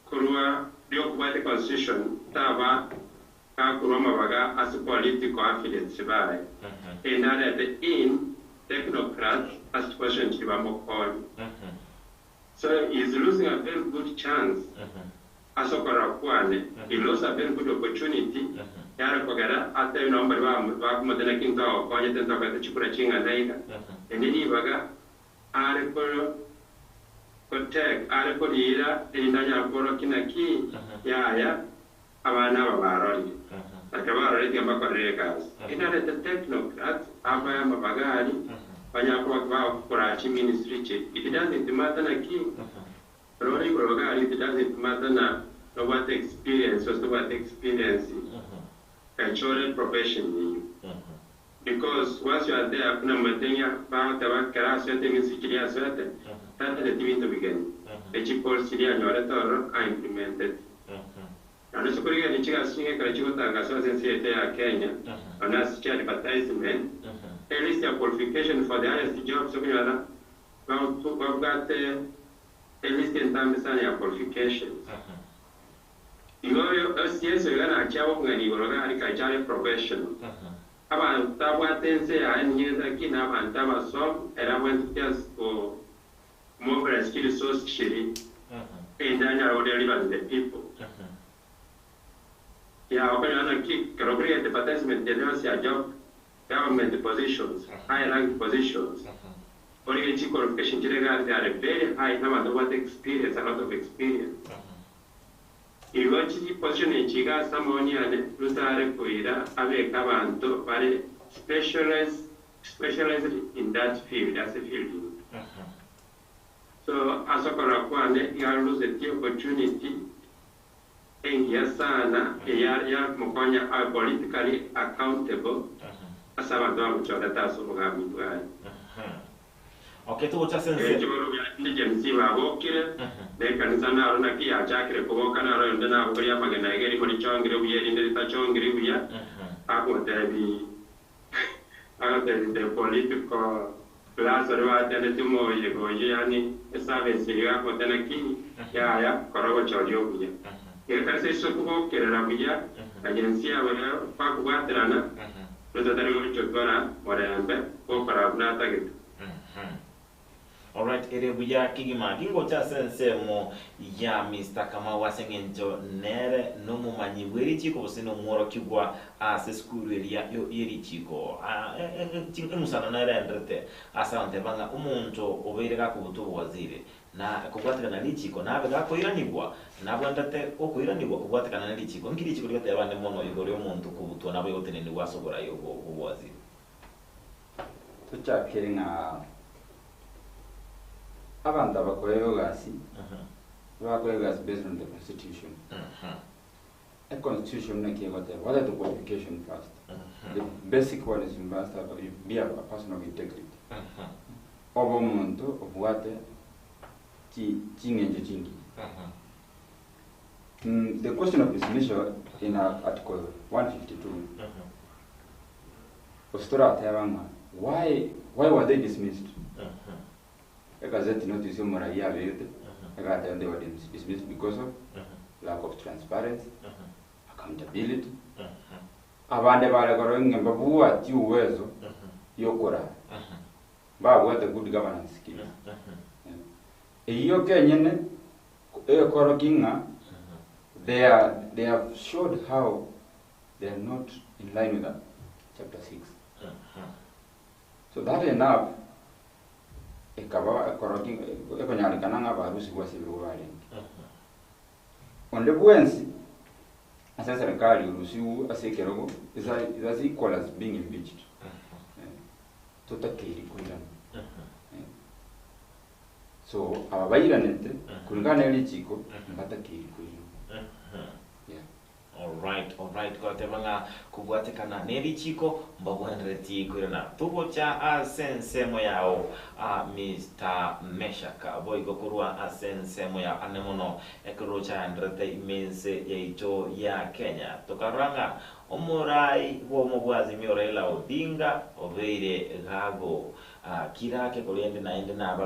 korua riokobwatia constitution taba gakorua amabaga ase political affiliates baye, erinde arete in technocrats ase chiposition chiria bamokonye. So he is losing a very good chance ase okorora kwane, he lost a very good opportunity yare kogera atebe nabo mbaria bakomotebia naki ntogokonyete ntokorete chikura ching'ana iga, erinde ribaga are goteka, are koriira, erinde anyare kworokia naki yaya abana aba barorire. Na ekero barorire tiga mbakorere egasi. Erinde arete technocrats abae amabaga aria, banyare koba bagokora chiministry chiria. It doesn't matter naki orore igoro iga aria, it doesn't matter na nobwate experience gose tobwati experience, gachore profession eyio. Because once you are there buna omanyete ng'a bagoteba ekero asoete eminsi chiria asoete tatageti binto bigeni, echi policy chiria anyorete ororo a implementeti. Naende ase okorigereria chigasi chinge ekero chigotangaswa ase ense yaito ya Kenya nonya ase chi advertisement, a list ya qualification for the highest jobs okonyora babwate a list entambe sana ya qualifications. Igo oyo Yeso iga nachia abe omogeni igoro iga aria kaicha are professional. Abanto tabwate ense yaye ninyegete lakini abanto abasomu ere abwenerete just ko mobilize chi resource chiria erinde anyare go deliver to the people. Yeah okonyora naki ekero okorigia advertisement ende yonsi ya job, government positions, high ranked positions, origie chi qualification chire iga they are very high na abanto babwate experience, a lot of experience. Igo chiposition echi iga ase amaoni ane Ruto are koira abeke abanto bare specialised specialised in that field ase field ime. So ase okorora kwane iga arusetie opportunity engiya sana eya yakomokonya abe politically accountable ase abanto bamochorete ase obogambi bwaye. Okay, togocha ase ense. Ekeboro bia Gen Z babokire, na ekanisa naro naki yachakire koboka naro oyonde nabogorie amagena iga erimo richongire buya erinde ritachongiri buya, agotebi agotebi the political class oria batendetie omoyega oyio yaani eservice eyio agote naki yaya kora ogochoria obuya. Iga ekanisa ase okobokerera buya na Gen Z aba bakobwaterana, Ruto tari gochotwara morembe gokora buna atagete. Alright, ere buya kegima. Gingocha ase ensemo ya Mister Kamau ase eng'encho nere nomomanyi bw'erichiko gose nomworokigwa ase esukuru eria y'erichiko. Ah, eng'usano nere enderete ase agoteba ng'a omonto obeire gakobutwa obowaziri na kobwatekana richiko nabe gakoiranigwa, nabwenerete okoiranigwa kobwatekana ne richiko. Nki richiko rigoteba ande mono igoro y'omonto kobutwa nabo egotenenigwa ase oborai obo bw'obowaziri? Tochakere ng'a abanto aba koegwa egasi, bakoegwa egasi based on the constitution. A constitution naki egoteba, what are the qualification first? The basic one is you must have, you be a person of integrity. Obe omonto obwate chi ching'encho chingiya. The question of dismissal in article 152 Gose torateba ng'a why why were they dismissed? Egazeti notice omoraia yabegete egateba they were dismissed because of lack of transparency, accountability, abande bare korora ng'a mbabwati uwezo yokoraa, mbabwate good governance skills. Eyio kenyene ekorokia ng'a they are they have showed how they are not in line with chapter 6. So that enough ekaba ekorokia ekonyarekana ng'a abarusigwe ase ebirogo barenge. Onde bwensi ase eserekari orusigwe ase ekerogo is is as equal as being impeached. Totakeiri koirana. So aba bairanete kulingana ne richiko mbatakeiri koirana. Yeah. Alright, alright, goteba ng'a kobwatekana ne richiko mbagwenereti koirana. Togocha ase ensemo yao ah, Mister Meshak, boigo korwa ase ensemo ya ane mono ekero ochaenderete ime ense yaito ya Kenya. Tokarora ng'a omorai bw'omobwazimio Raila Odinga obeire gago Kira ake korende naende naba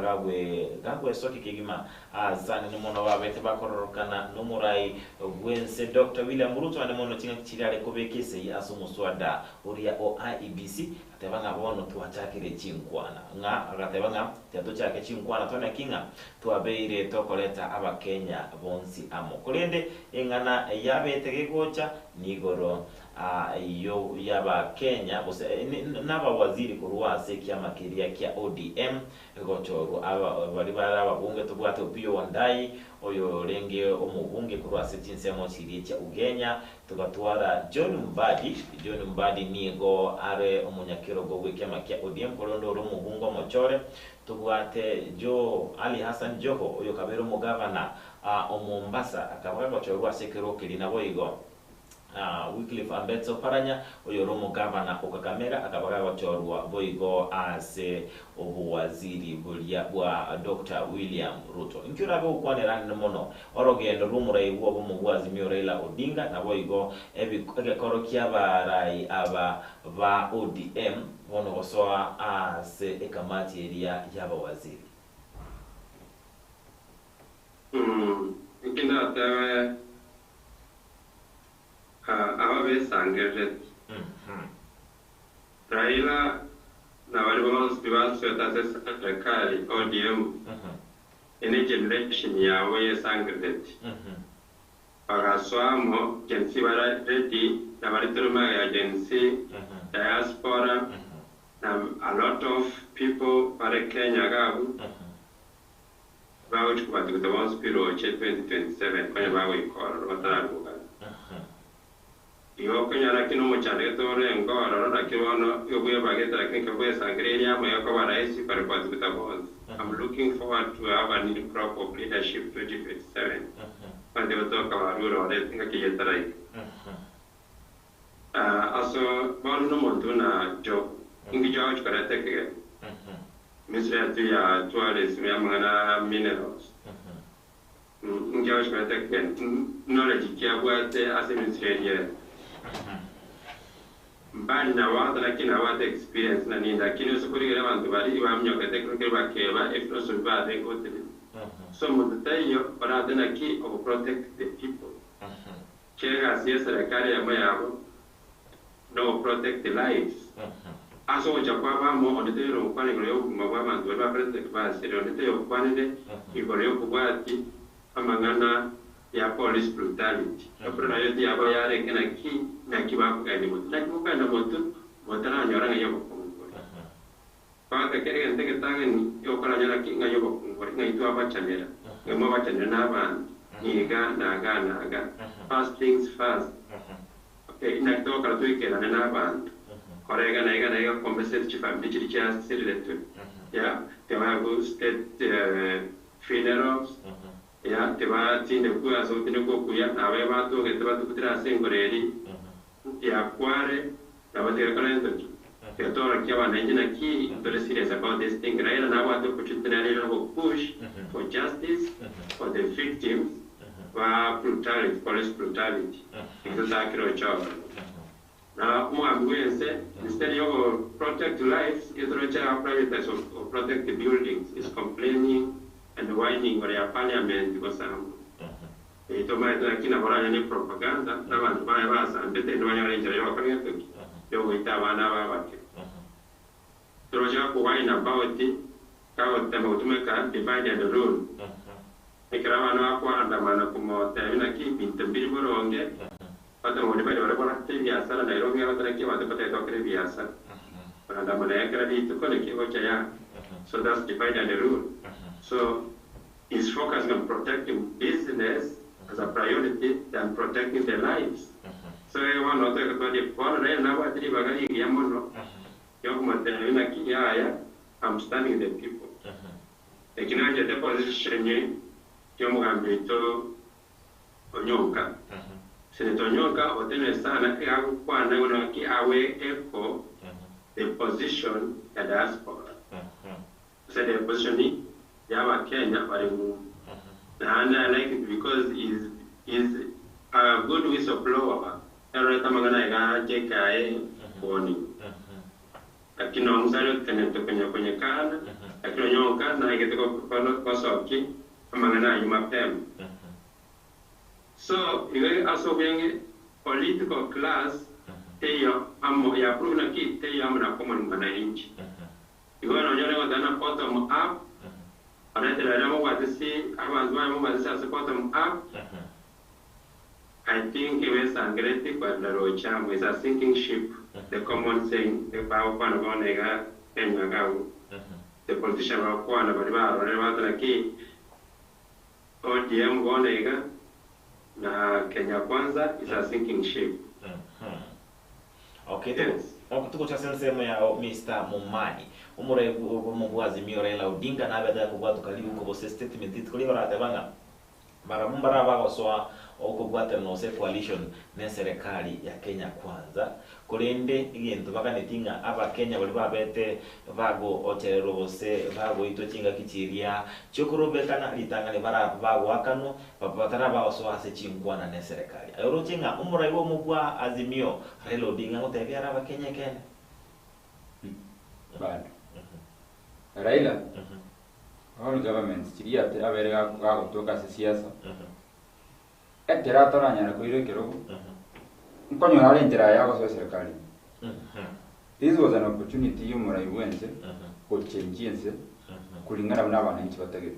gagwesokia kegima aase anene mono babete bakororokana nomorai bw'ense Doctor William Ruto ande mono chingaki chiria are kobeka esegi ase omoswada oria o IEBC agateba ng'a bono twachakire chinkwana ng'a agateba ng'a tiga tochake chinkwana toneki ng'a twabeire tokoreta abakenya bonsi amo korende eng'ana yabete gegocha nigoro Ayio y'Abakenya gose nabawaziri korwa ase ekiama keria kia ODM gochorwa aba baria bare ababunge tobwate Opiyo Wandayi oyo orenge omobunge korwa ase chinsemo chiria chia Ugenya togatwara John Mbadi John Mbadi nigo are omonyakerogo bw'ekiama kia ODM korende ore omobunge omochore tobwate Joe Ali Hassan Joho oyo okabeire omogavana o Mombasa akaba gagochorwa ase ekerogo keria naboigo Wycliffe Ambetsa Oparanya, oyore omogavana o Kakamega, akaba gagochorwa boigo ase obowaziri boria bwa Doctor William Ruto. Inki orabe gokwanera anene mono orogendo rw'omorai bw'obomo bwa Azimio Raila Odinga naboigo egekoro ki'abarai aba ba ODM bono gosoa ase ekamati eria y'abawaziri? Inki ndatebe Aba besangerereti. Raila na baria bonsi basoete ase eserekari ODM ene generation yabo yesangerereti. Bagasoa amo Gen Z bare ready na baria tore magega ya Gen Z, diaspora na a lot of people bare Kenya iga abwo. Bagochia kobatuguta bonsi pi roche 2027 konya bagoika ororo batararugana. Igo okonyora naki nomochandegete orenge ororo naki bono igo bwebagete lakini ekero bwesangereirie amo iga koba rahisi bare kobatuguta bonsi. I'm looking forward to have a new crop of leadership 2027 abanto gotoka barure ororo engaki eyio etaraika. Aso bono nomonto buna Job, inki Job agochia koreta ekegeni? Ministry yaito ya tourism ya amang'ana a minerals, inki agochia koreta ekegeni? Knowledge ki abwate ase ministry eria ere? Mbali nabo ata lakini abwate experience na nini lakini ase korigereria abanto baria ibaminyokete ekero keria bakeba ephilosophy barenge gotenena. So omonto taiyo orate naki ogo protect the people. Chi'egasi y'eserekari eyemo yabo nogo-protect lives. Ase ogocha kwabo amo, onde taiyo ogokwana igoro y'obogima bw'abanto baria bakorete basire, onde taiyo okwanire igoro y'okobwati amang'ana ya police brutality. Ekero nayo tiyaba yarenge naki naki bakogenda motwe, naki mokogenda motwe motaranyora ng'ai obokong'u bore. Bagataka egento egetang'ani gi'okoranyora ki ng'ai obokong'u bore, ng'ai twabachanera, ng'ai mwabachanire nabanto, niga, na iga, na iga. First things first. Okay, inaki togokora toikerane nabanto, kora iga na iga na iga compensate chifamiri chiria chiasiriretwe, yeah, tebaa state funerals, yeah, tibatindekwa ase ogotindekwa okuya, nabaye batogete batugutire ase engoro eria yakware, Nabatigere korenta ki? Tiga tworokie abananchi naki tore serious about this thing. Raila nabwate opportunity nere ya go push for justice for the victims ba brutality, police brutality. Eki totakire ocha ororo. Na omogambi bwense instead yo go protect lives, getoroche a privatise o protect buildings is complaining and whining igoro ya parliament gosambwa. Tomaete naki nabo oranyare propaganda nabanto baye basambete naende banyore enchera yogokora gento ki? Yogoita abana aba abake. Toroche gakowaina about gagotema gotumeka divide and rule. Ekero abana bakoandamana komotebia naki ebinto mbiri boronge, batema godivide baria borate ebiasara Nairobi agote naki abanto mbatagete gokora ebiasara. Baandamana ekero rituko naki egocha ya. So that's divide and rule. So. Is focusing on protecting business as a priority. priority than protecting the lives. So igo bono toika twarie bono Raila nabwate ribaga rigiya mono riokomotebia naki yaya I'm standing with the people. Eki nanchete position yomogambi oito Onyonka. Senator Onyonka otenenire sana iga agokwana igoro naki awe echo the position ya diaspora gose the position ya abakenya bare ng'umbu. Naende I like it because is is a good whistle blower erorete amang'ana iga ache kaye warning. Lakini nomosani otenenete konya konyekana, lakini Onyonka naigete gosokia amang'ana ayio mapema. So igo ase obweng'e political class teiyo amo ya prove naki teiyo amo na common mwananchi. Igo nonyore goteba na bottom up oretire aria mobwatisi abanto baye mobwatisi ase bottom up I think besangereti kwarera roche amo is a sinking ship the common saying bagokwana bono iga Kenya iga abwo the politician bagokwana baria barorire bagoteba naki ODM bono iga na Kenya Kwanza is a sinking ship. Okay, tugo tugocha ase ensemo yao Mister Momani. Omorai bw'obomo bwa Azimio Raila Odinga nabete akobwatoka riuko gose statement rituko riria barateba ng'a Barabwo mbarabe agosoa okobwaterana gose coalition neserekari ya Kenya Kwanza, korende egento baganetie ng'a abakenya baria babete bagochererwa gose bagoitwa chingaki chiria chiokorobekana ritang'ani barabe bagoakanwa bataraba gosoa ase chinkwana neserekari. Aye oroche ng'a omorai bw'omo bwa Azimio Raila Odinga ngotebia are abakenya ekeene? Bado. Raila. All governments chiria ate abere gagotoka ase siasa, ekero ataranyara koira ekerogo, nkonyora are enchera yaye agosoa eserekari ime. This was an opportunity ya omorai bwense gochenjia ense kulingana buna abananchi batagete.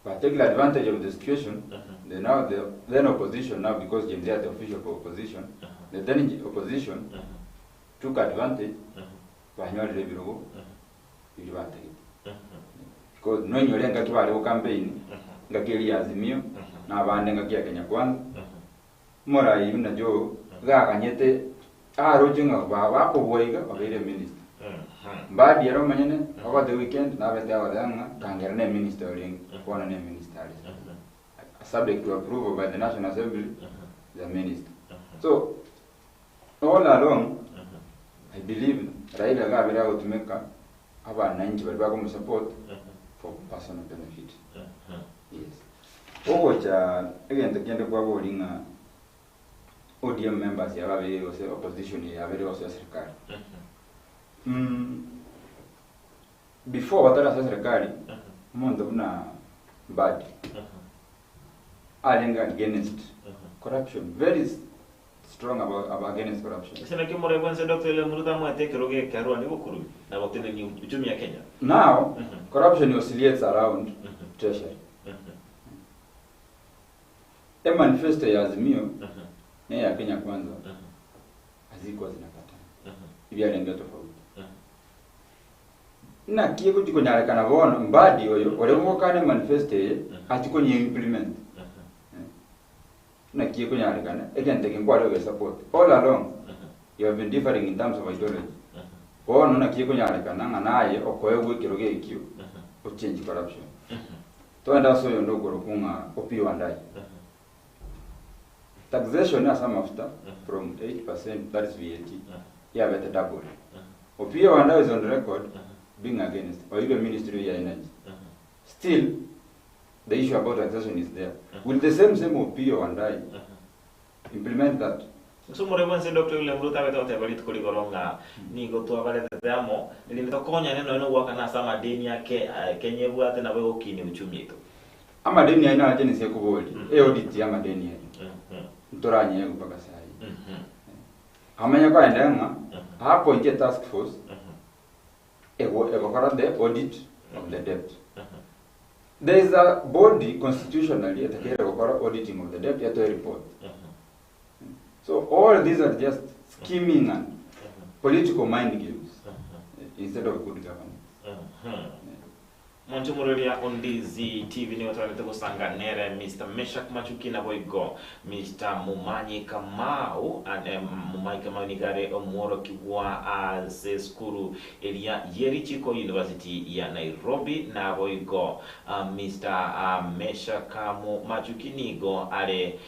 But taking advantage of the situation, the now the then opposition now because Gen Z are the official opposition, the then opposition took advantage Banyorire ebirogo biria batagete. Because noinyore engaki bare go campaign, engaki eria ya Azimio, na abande engaki ya Kenya Kwanza, omorai buna Joe iga aganyete aroche ng'a ba bakobua iga obeire eminister. Mbadi ere omonyene over the weekend nabete agoteba ng'a kangera ne eminister orenge, bono ne eminister are. Subject to approval by the National Assembly, is a minister. So, All along I believe Raila iga abere agotumeka abananchi baria bakomosupport for personal benefit. Yes. Ogocha egento kende kwabori ng'a ODM members yaba abeire gose opposition eye yabeire gose eserikali. Mm, before batarasoa eserikali, omonto buna Mbadi arenge against corruption very strong about, about against corruption. Ase naki omorai bwense Doctor William Ruto amoete ekerogo ekerwani gokurubi na gotenenia uchumi ya Kenya. Now, corruption oscillates around treasury. E manifesto ya Azimio na eya Kenya Kwanza hazikuwa zinapatana. Ebiarenge tofauti. Naki egochi konyarekana bono Mbadi oyo ore gokana emanifesto eye achi konye implement. Naki ekonyarekana egento eke nkware gogesupport all along you have been differing in terms of ideology bono naki ekonyarekana ng'a naye okoegwa ekerogo ekio ochange corruption togende ase oyonde okorokwa ng'a Opiyo Wandayi taxation ase amafuta from 8% that is VAT yabete double Opiyo Wandayi is on record being against oirwe ministry ya energy still The issue about taxation is there. Will the same same Opiyo Wandayi implement that? Ase omorwoti bwense Doctor William Ruto abete goteba rituko rigoro ng'a nigo twabaretete amo erinde tokonyane nonya nogoakana ase amadeni ake Kenya ebwate nabo egokinia uchumi yaito. Amadeni ayio nache ninse ekoboria, eaudit ya amadeni ayio ntoranyegwe mpaka saii. Amanye koenda ng'a appoint a task force ego egokora the audit of the debt. There is a body constitutionally etakeire gokora auditing of the debt yatoe report. So all these are just scheming and political mind games instead of good governance. Monto omororia o Ndizi TV nigo twarete gosanga nere Mister Meshack Machuki naboigo Mister Mumanyi Kamau ane Mumanyi Kamau nigo are omworokigwa ase esukuru eria ye Richiko University ya Nairobi naboigo Mister Meshack Machuki nigo are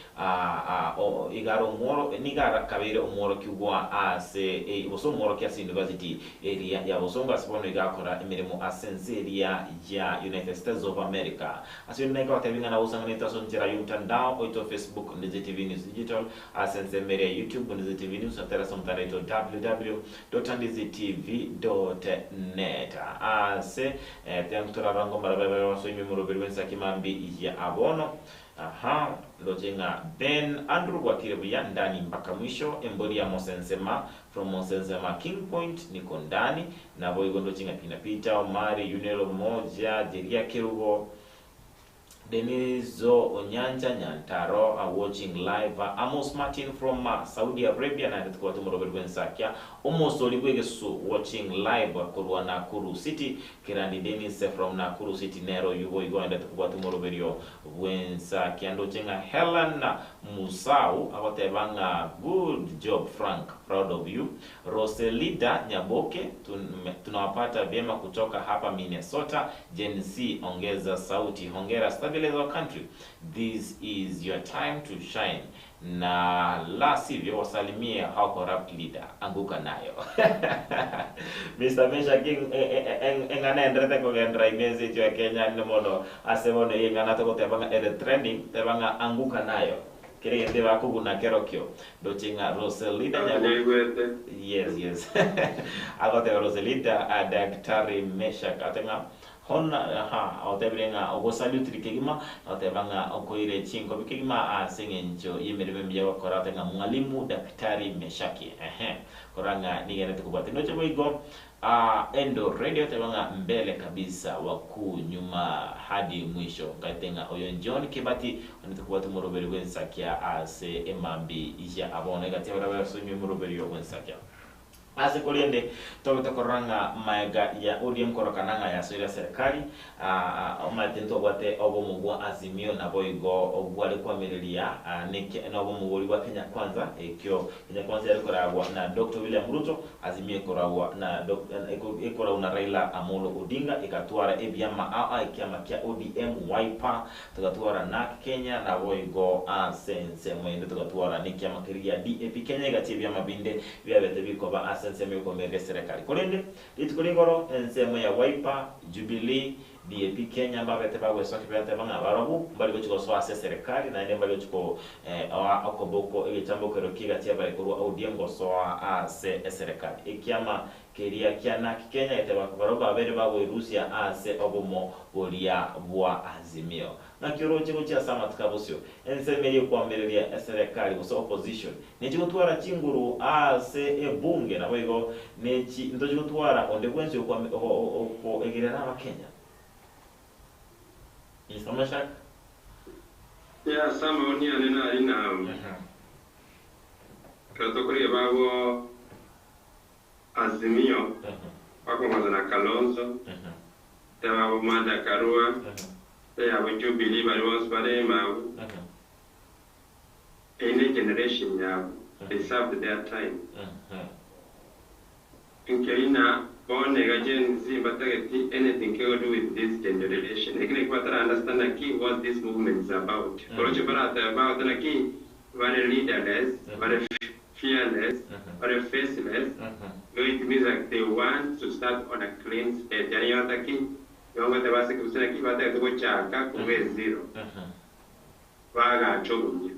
Iga are omworo, nigo arakabeire omworokigwa ase, gose omworokia ase university eria ya bosongo ase bono iga akora emeremo ase ense eria ya United States of America. Ase oyio naika gotebia ng'a nagosanganete ase onchera y'omtandao oito Facebook Ndizi TV News Digital, ase ensemo eria ya YouTube Ndizi TV News na tera ase omotandao oito www dot ndizi tv dot net. Ase tiga torarore mbarabare bare gosoimia omoroberi bw'ensaki mambi ya abono. Aha, ndoche ng'a Ben Andrew bwakire buya ndani mpaka mwisho, embori ya Mosensema from Mosensema King Point niko ndani, naboigo ndoche ng'a Pina Peter, Omari, Yunelo Moja, Jeria Kerubo, Denizo Onyancha Nyantaro are watching live, Amos Martin from Saudi Arabia naende tokobwate omoroberi bw'ensakia Omosori bw'egesu watching live korwa Nakuru City, Kerandi Dennis from Nakuru City nere oyio boigo oendete kobwata omoroberio bw'ensa kiandoche ng'a Hellen Musau agoteba ng'a good job Frank proud of you Roselida Nyaboke tunawapata vyema kutoka hapa Minnesota Gen Z ongeza sauti hongera stabilize our country this is your time to shine na la sivyo wasalimie hao corrupt leader anguka nayo Mister Meshack eng'ana enderete kogendera ime ense yaito ya Kenya ande mono ase bono eye eng'ana togoteba ng'a ere trending teba ng'a anguka nayo kera egento ebakoguna kerokio ndoche ng'a Roselida Nyaboke Naigwete. yes yes agoteba Roselida Daktari Meshack ate ng'a Hon aha otebire ng'a ogosalutiri kegima, na goteba ng'a okoire chinkobi kegima ase engencho y'emeremo emiya ogokora, otebe ng'a Mwalimu Daktari Meshaki. Ehe. Korora ng'a nigo erete kobwatia. Ndoche boigo ah, Endo Radio oteba ng'a mbele kabisa wakuu nyuma hadi mwisho. Nkaete ng'a oyo John Kibati onete kobwatia omoroberi bw'ensakia ase emambi ya abono. Egati y'abaria barasomie omoroberi bw'ensakia. Ase korende tobe tokorora ng'a maega ya ODM korokana ng'a yasoire eserekari, omanyete ntobwate obomo bwa Azimio naboigo bware koamereria nobomo boria bwa Kenya Kwanza, ekio Kenya Kwanza yare koragwa na Doctor William Ruto, Azimio ekoragwa na ekoragwa na Raila Amolo Odinga, egatwara ebiama ao ao ekiama kia ODM, Wiper, Togatwara NARC Kenya, naboigo ase ensemo ende togatwara nekiama keria gia DAP Kenya egachia ebiama binde biabete bikoba ase ensemo yokomerera eserekari. Korende rituko rigoro ensemo ya Wiper, Jubilee, DAP Kenya mbabete bagwesokia bateba ng'a barobwo mbari gochia gosoa ase eserekari naende mbari gochia koa okoboko egechambokero ki'egati abare korwa ODM gosoa ase eserekari. Ekiama Keria kia NARC Kenya geteba barabwo babere bagoerusia ase obomo boria bwa Azimio. Naki oroche gochia ase amatuko abosio, ensemo eria ekoamereria eserekari gose opposition nechi gotwara chinguru ase ebunge naboigo nechi ntochi gotwara onde bwensi okoegerera abakenya. Mister Meshak. Yeah, ase amaoni ane nari nao. Ekero tokorigia babo Azimio, bakong'wansa na Kalonzo, teba abo Martha Karua, teba abo Jubilee baria bonsi bare ime abwo, eyio ne generation yabo, they served their time. Nkeri na bono iga Gen Z mbatageti anything kego do with this generation, eki nakio batara understand naki what this movement is about. Oroche baratebe bagote naki bare leaderless, bare fearless or faceless, though it means like they want to start on a clean slate, yaani yotaki yongoteba ase gose naki batagete gochaka korwa ezero bagache obuya.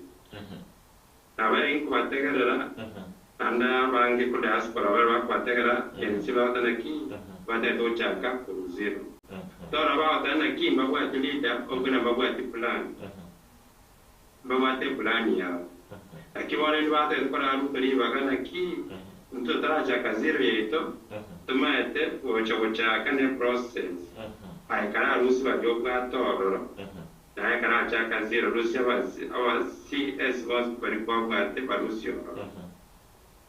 Nabarenge kobategerera naende abange ko diaspora baria bakobategerera ense bagoteba naki batagete gochaka korwa zero. Torora bagoteba naki mbabwati leader obwe na mbabwati plan. Mbabwate epulani yabo. Naki bono intwe batagete koraa Ruto ribaga, naki intwe totarachaka zero yaito, tomaete gocha gochaka ne process. Aye kararusie baria obwate ororo, naye karachaka zero, rusia aba CS bonsi baria kwabwate barusie ororo.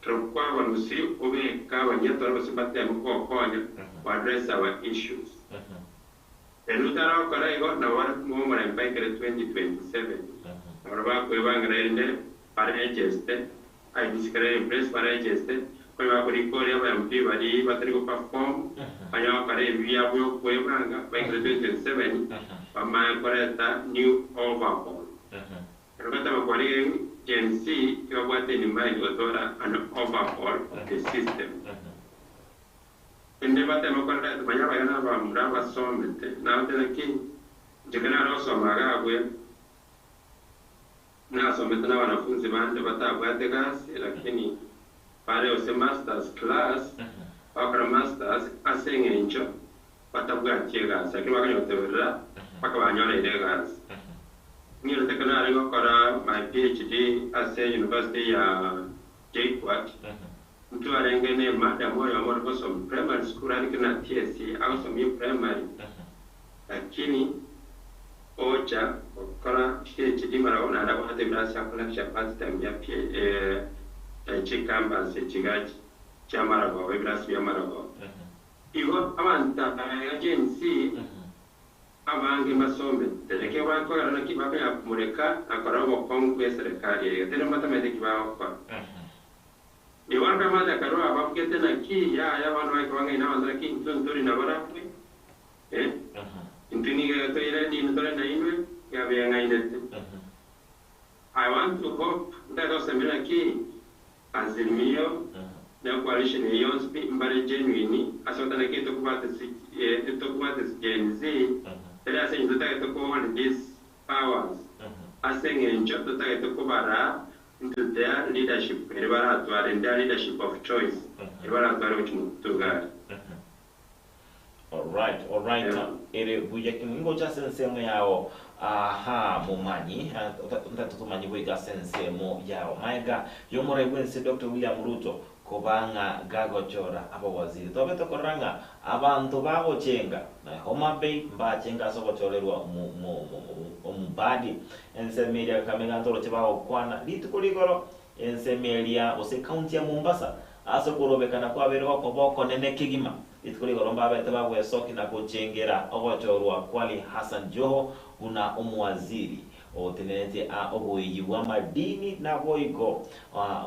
Ekero kwabarusirie obeke abanyatware gose mbateme kogokonya ko address our issues. Ere otarakora igo nabo bare komoa omorembe aikere 2027. Nabo bakwebangera erinde baregeste, IEBC kere in place baregeste, konya bakorika oria aba MP baria batari go perform, banya gokora ebi biabo biokwebanga baikere 2027 bamanye koreta new overhaul. Ero gateba kwarigeri Gen Z tibabwate in mind gotwara an overhaul of the system. Inde bateme koreta manya abaya na abamura abasomete, nabatebia ki, inche ekero nare gosoma iga abwe, nasomete na abanafunzi bande batabwate gasi lakini bare gose masters class, bagokora masters ase eng'encho batabwati egasi lakini bakanya goteberera mpaka banyoreire egasi. Nyorete ekero nare gokora my PhD ase university ya JKUAT, Ntwarenge ne madam oyomo ore gosoma primary school arike na TSC agosomia primary lakini ocha gokora PhD mara bono naende abwate ebirasi ako lecture part time ya chicampus echi iga chia maragoba ebirasi bia maragoba. Igo abanto aba iga Gen Z abange mbasomete ekio bakogera naki bakonyara komoreka na korora obokong'u bwe eserekari eye iga teri mbatamanyete eki bagokora. Igo akamanya akarua ababugete naki, Yaya, abana baye kobang'aina abanto naki intwe ntori nabarabwo, eh, intwe nigo toire ninwe tore nainwe, yabeng'ainete. I want to hope ntagete gosemia naki Azimio ne coalition eye yonsi pi mbare genuine ase goteba naki etokobwate etokobwate Gen Z tari ase eng'encho totagete ko hold these powers ase eng'encho totagete kobaraa Into their leadership ere baratware, in their leadership of choice ere baratware gochia motugari. Alright, alright. Ere buya kimwe ngocha ase ensemo yao. Aha, momanyi, ntagete tomanyi goika ase ensemo yao. Maega y'omorai bw'ense Doctor William Ruto koba ng'a gagochora abawaziri. Tobe tokorora ng'a abanto bagochenga na Homa Bay mbachenga ase ogochorerwa omobadi. Ensemo eria Kakamega ntoroche bagokwana rituko rigoro, ensemo eria gose ekaunti ya Mombasa ase okorobekana kwabeire gokoba okonene kegima. Rituko rigoro mbabete bagwesokia na gochengera ogochorwa kw'Ali Hassan Joho buna omowaziri otenenetie a oboiyi bw'amadini naboigo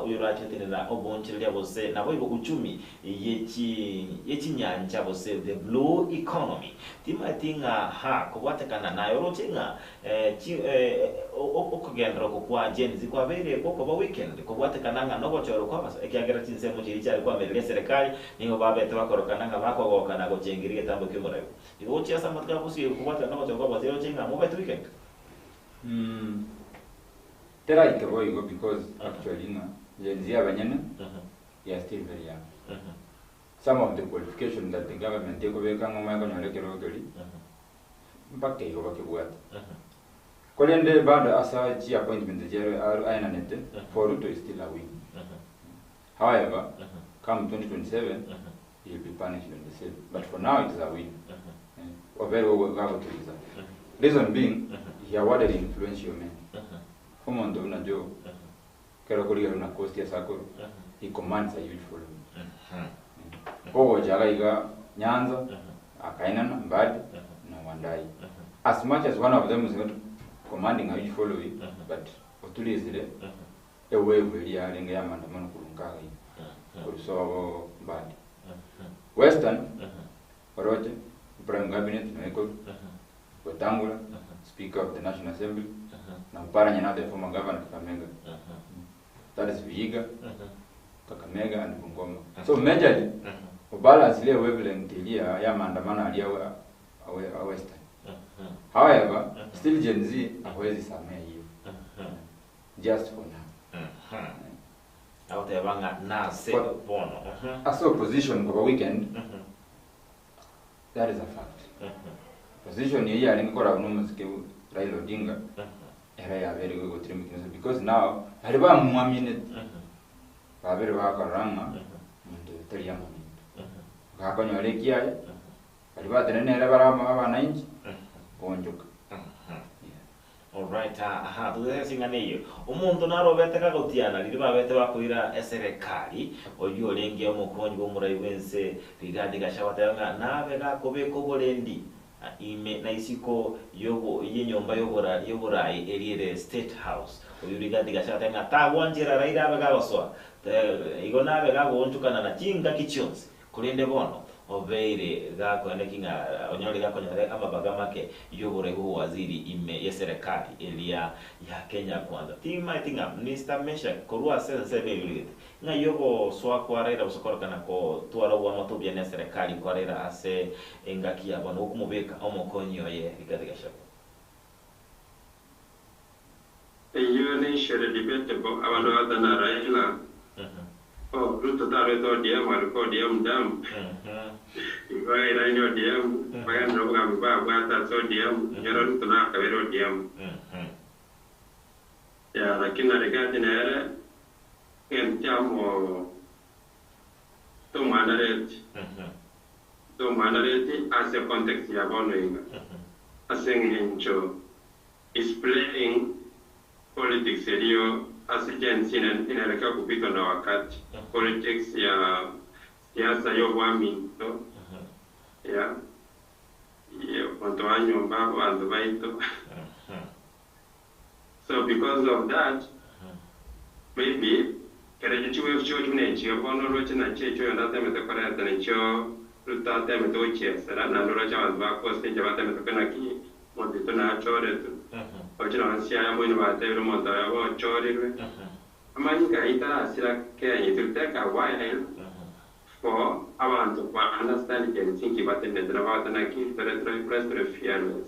oyorache gotenenera oboonchoreria gose naboigo uchumi ye chinyancha gose the blue economy. Timaeti ng'a ha kobwatekana naye oroche ng'a okogenderera oko kwa Gen Z kwabeire gokoba weekend kobwatekana ng'a nogochorwa kw'abaso ekiagera chinsemo chiria chiare koamereria eserekari nigo babete bakorokana ng'a bakogoka na gochengeria egetambo ki'omoraio. Igo gochia ase amatuko a bosio kobwatekana nogochorwa kw'abaso eroche ng'a mobete weekend. Teraike boigo because actually ng'a Gen Z abanyene they are still very young. Some of the qualification that the government ekobeka ng'a omanye konyora ekerogo keria, mpaka igo bakebwate. Korende bado ase chi appointment echi are aenanete, for Ruto is still a win. However, come 2027, he will be punished on the same. But for now it is a win. Obere gagotuliza. Reason being, he awarded influential men. Omonto buna Joe, Ekero okorigia buna cost ase akorwa, he commands a huge following. Kogocha iga iga Nyanza, akaenana Mbadi na Wandayi. As much as one of them is not commanding a huge following, but oturizire ewave eria yarenge ya maandamano korwa nkaga iga, korwa sobo Mbadi. Western, oroche, prime cabinet noyo ekorwa, Wetangula, Speaker of the National Assembly, na Oparanya now the former governor Kakamega. That is Vihiga, Kakamega and Bungoma. So majorly, obalance ile wavelength eria ya maandamano aria a, a, a Western. However, still Gen Z hawezi samea hiyo. Just for now. Agoteba ng'a nase bono. Ase opposition koba weekend, That is a fact. Position eyio yarenge koragwa nomosike Raila Odinga ere yabeire gotira emekino because now baria bamwaminete babere bakorora ng'a monto oyo tari amaminto. Gakonyora ekiaye baria batenene nere bare abananchi goonchoka. Alright, aha, togete ase eng'ana eyio. Omonto narobete kagotiana riria babete bakoira eserekari, oyio orenge omokonyi bw'omorai bw'ense Rigathi Gachagua ateba ng'a nabe gakobeka oborendi. Ime na isiko y'enyomba y'oboraai eria ere State House. Oyio Rigathi Gachagua agateba ng'a tagwanchera Raila abe gagosoa, igo nabe gagoonchokana na chingaki chionsi. Korende bono obeire gakoenda ki ng'a onyore gakonyora amabaga make y'oborai bw'obowaziri ime y'eserekari eria ya Kenya Kwanza. Timaeti ng'a Mister Meshack korwa ase ensemo eyio origete Ng'ai ogosoa kwa Raila gose korokana gotwara oboamate obuya neserekari kwa Raila ase engaki ya bono gokomobeka omokonyi oye Rigathi Gachagua? Eyio neishere debatable abanto bagoteba na Raila oh Ruto tarwete ODM arikwa ODM damu igo Raila aine ODM bagenderere obogambi babwate ase ODM inyora Ruto nakabere ODM ya lakini na Rigathi nere Egento kiamo tomwanareti, tomwanareti ase context ya bono iga, ase eng'encho is playing politics erio ase Gen Z inaelekea kupitwa na wakati, politics ya siasa ya obwaminto ya omonto wa nyomba abanto baito. So because of that maybe kere chiwave chigochi buna echio bono oroche nachio echio oyonde atemete koreta nachio Ruto atemete gochiesera naende oroche abanto ba Coast inche batemete kore naki omonto oito nachoretwe oroche nonye Siaya moino batebire omonto oyo ochorirwe amanyinga ayio tarasira Kenya it will take a while for abanto ko understand Gen Z nki batenenete nabo bagoteba naki tore tore tore fearless.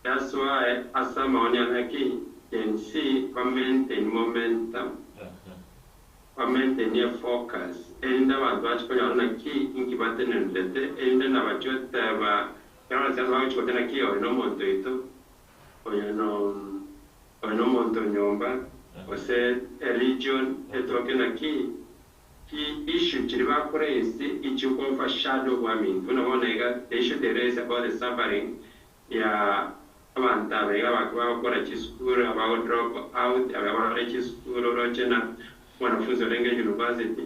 That's why ase amaoni ane ki Gen Z ba maintain momentum, ba maintain e focus erinde abanto bache konyora naki inki batenenerete erinde nabachie goteba ekero abanasiasa bagochia goteba naki oyo nomonto oito, oyo no oyo nomonto o nyomba gose e region etoke naki Chi issue chiria bakoraise ichi overshadow obwaminto buna bono iga the issue they raise about the suffering ya abanto aba iga abake bagokora chisukuru abago drop out aba bare chisukuru oroche na mwanafunzi orenge university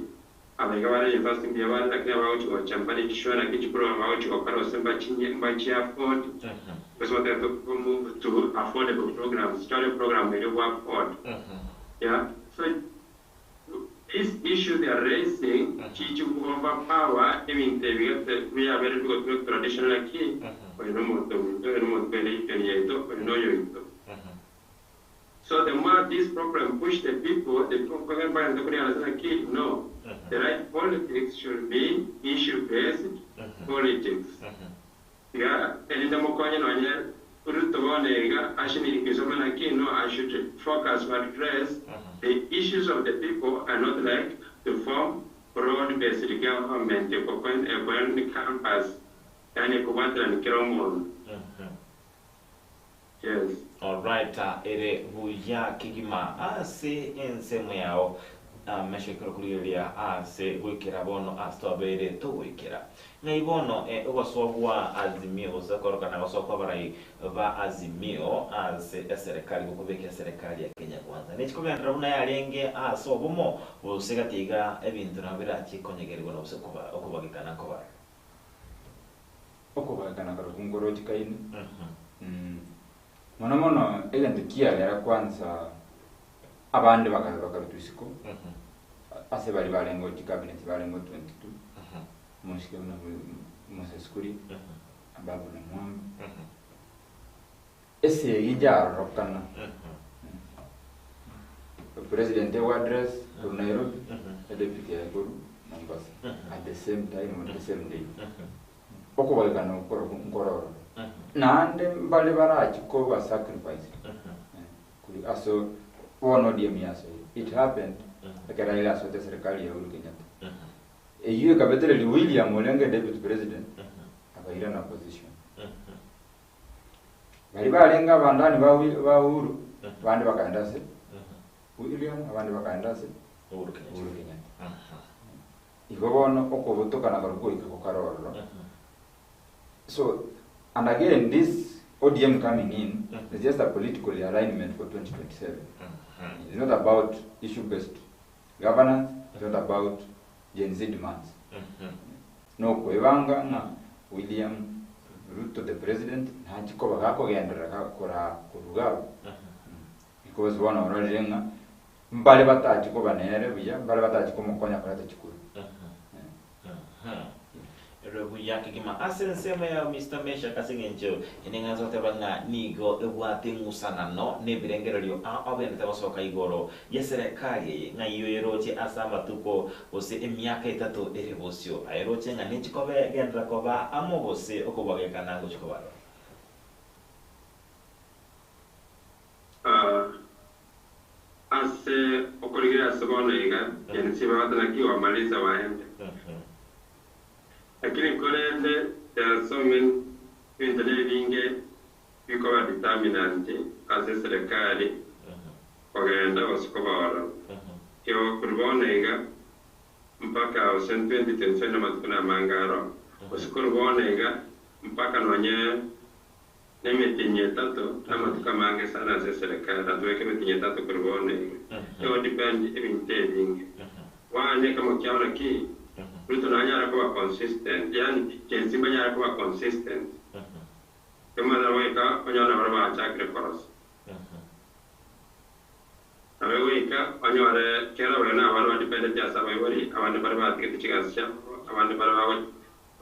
aba iga bare university mbuya bare lakini abagochi gocha mbare sure naki chiprogram bagochi gokora gose mbachinye mbachi afford gose batagete ko move to affordable programs chore program eria ogo afford yeah so This issue they are raising chichi ku over power ebinto ebi gete biabere bigotumeka traditional naki oyo nomonto ominto oyo nomonto bwe religion yaito oyo noyoito so the more this problem push the people the people bagende korealize naki no the right politics should be issue based politics Iga erinde mokonye nonye Ruto bono iga ashinikizwe naki no I should focus to address the issues of the people and not like to form broad based government eko encompass yaani ekobwaterani kera omonto. Yes. Alright ere buya kegima ase ensemo yao amesho ekero korigereria ase goikera bono ase twabeire togoikera. Ng'ai bono ogosoa gwa Azimio gose korokana gosoa kw'abarai ba Azimio ase eserekari gokobeka eserekari ya Kenya Kwanza nechi kogenderera buna yarenge ase obomo gose gati iga ebinto nabo birache konyegerigwa na gose okobagekana nkobare. Okobagekana korokwo nkorochikaine. Mono mono egento kiagera kwanza abande bakarutwa isiko ase baria barenge chicabinet barenge 22 omosike buna Moses Kuria, Ababu Namwamba, esegi yarorokana president ewa address korwa Nairobi na deputy aye korwa Mombasa at the same time on the same day. Okobagekana okwo nkororo. Naende mbare barachie koba sacrificed korwa ase bono ODM yasoire. It happened ekero Raila asoete eserekari ya Uhuru Kenyatta. Eyio ekabetereria William orenge deputy president akairana position. Baria barenge abandani ba ba Uhuru abande bakaenda ase William abande bakaenda ase Uhuru Kenyatta. Uhuru Kenyatta. Igo bono okobotokana korokwo goika gokare ororo. So and again this ODM coming in is just a political alignment for 2027. It's not about issue based governance, it's not about Gen Z demands. Nokwebanga ng'a William. Ruto the president nachie koba gakogenderera gakoraa korwa iga abwo because bono ororire ng'a mbare batachie koba nere buya, mbare batachie komokonya koreta chikura. Ere buya kegima ase ensemo yao Mister Meshack ase eng'encho eneng'anso goteba ng'a nigo ebwate eng'usanano nebirengererio ao abenete gosoka igoro yeserekari eye ng'a iyoyeroche ase amatuko gose emiaka etato ere bosio ayeroche ng'a nechikobe genderera koba amo gose okobagekana ngochia kobarora. Ase okorigereria ase bono iga, Gen-z bagoteba naki wamaliza waende. Lakini korende there are so many ebinto nebinge bikoba determinant ase eserekari kogenda gose koba ororo. Igo korwa bono iga mpaka gose 2027 amatuko namange aroo, gose korwa bono iga mpaka nonye Nemetienyi etato namatuko amange sana ase eserekari, natobeke emetienyi etato korwa bono iga. Igo depend ebinto ebinge. One ekemo kiao naki Ruto nanyare koba consistent, yaani Gen-z mbanyare koba consistent. Ekemo goika onyore nabaro bachakire korosa. Nabe goika onyore kera oyo nabana badependeti ase abaibori, abande mbare batigete chigasi chiabo, abande mbare bago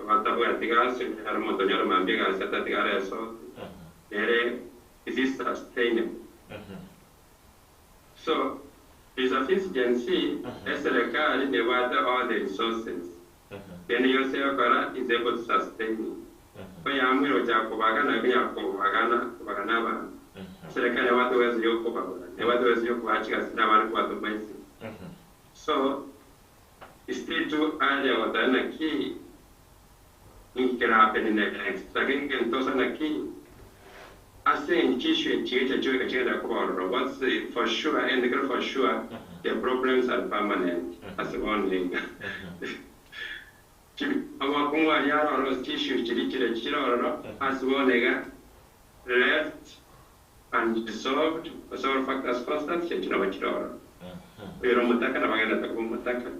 batabwati gasi, onyore omonto onyore mambia egasi atatiga are esoti, nere is it sustainable? So vis-a-vis Gen-Z, eserekari nebwate all the resources, kende gionsi egokora is able to sustain it. Koyaamwire gochaka kobagana, ekonyara kobagana, kobagana abanto. Eserekari nebwate uwezo yokobagora, nebwate uwezo yokobaa chigasi na abande kobatoma isiko. So, it's still too early goteba naki ninki kera happen next. Lakini egento ase naki, ase eng'encho chiissue echi chigecha chioika chigenderera koba ororo, what's for sure, egento kere for sure, the problems are permanent ase bono iga. Amakong'u aria are ororo ase chisio chiria chire chire ororo ase bono iga, left unresolved, gose all factors constant, chinche nabo chire ororo. Oyore omotaka nabo agenderete koba omotaka,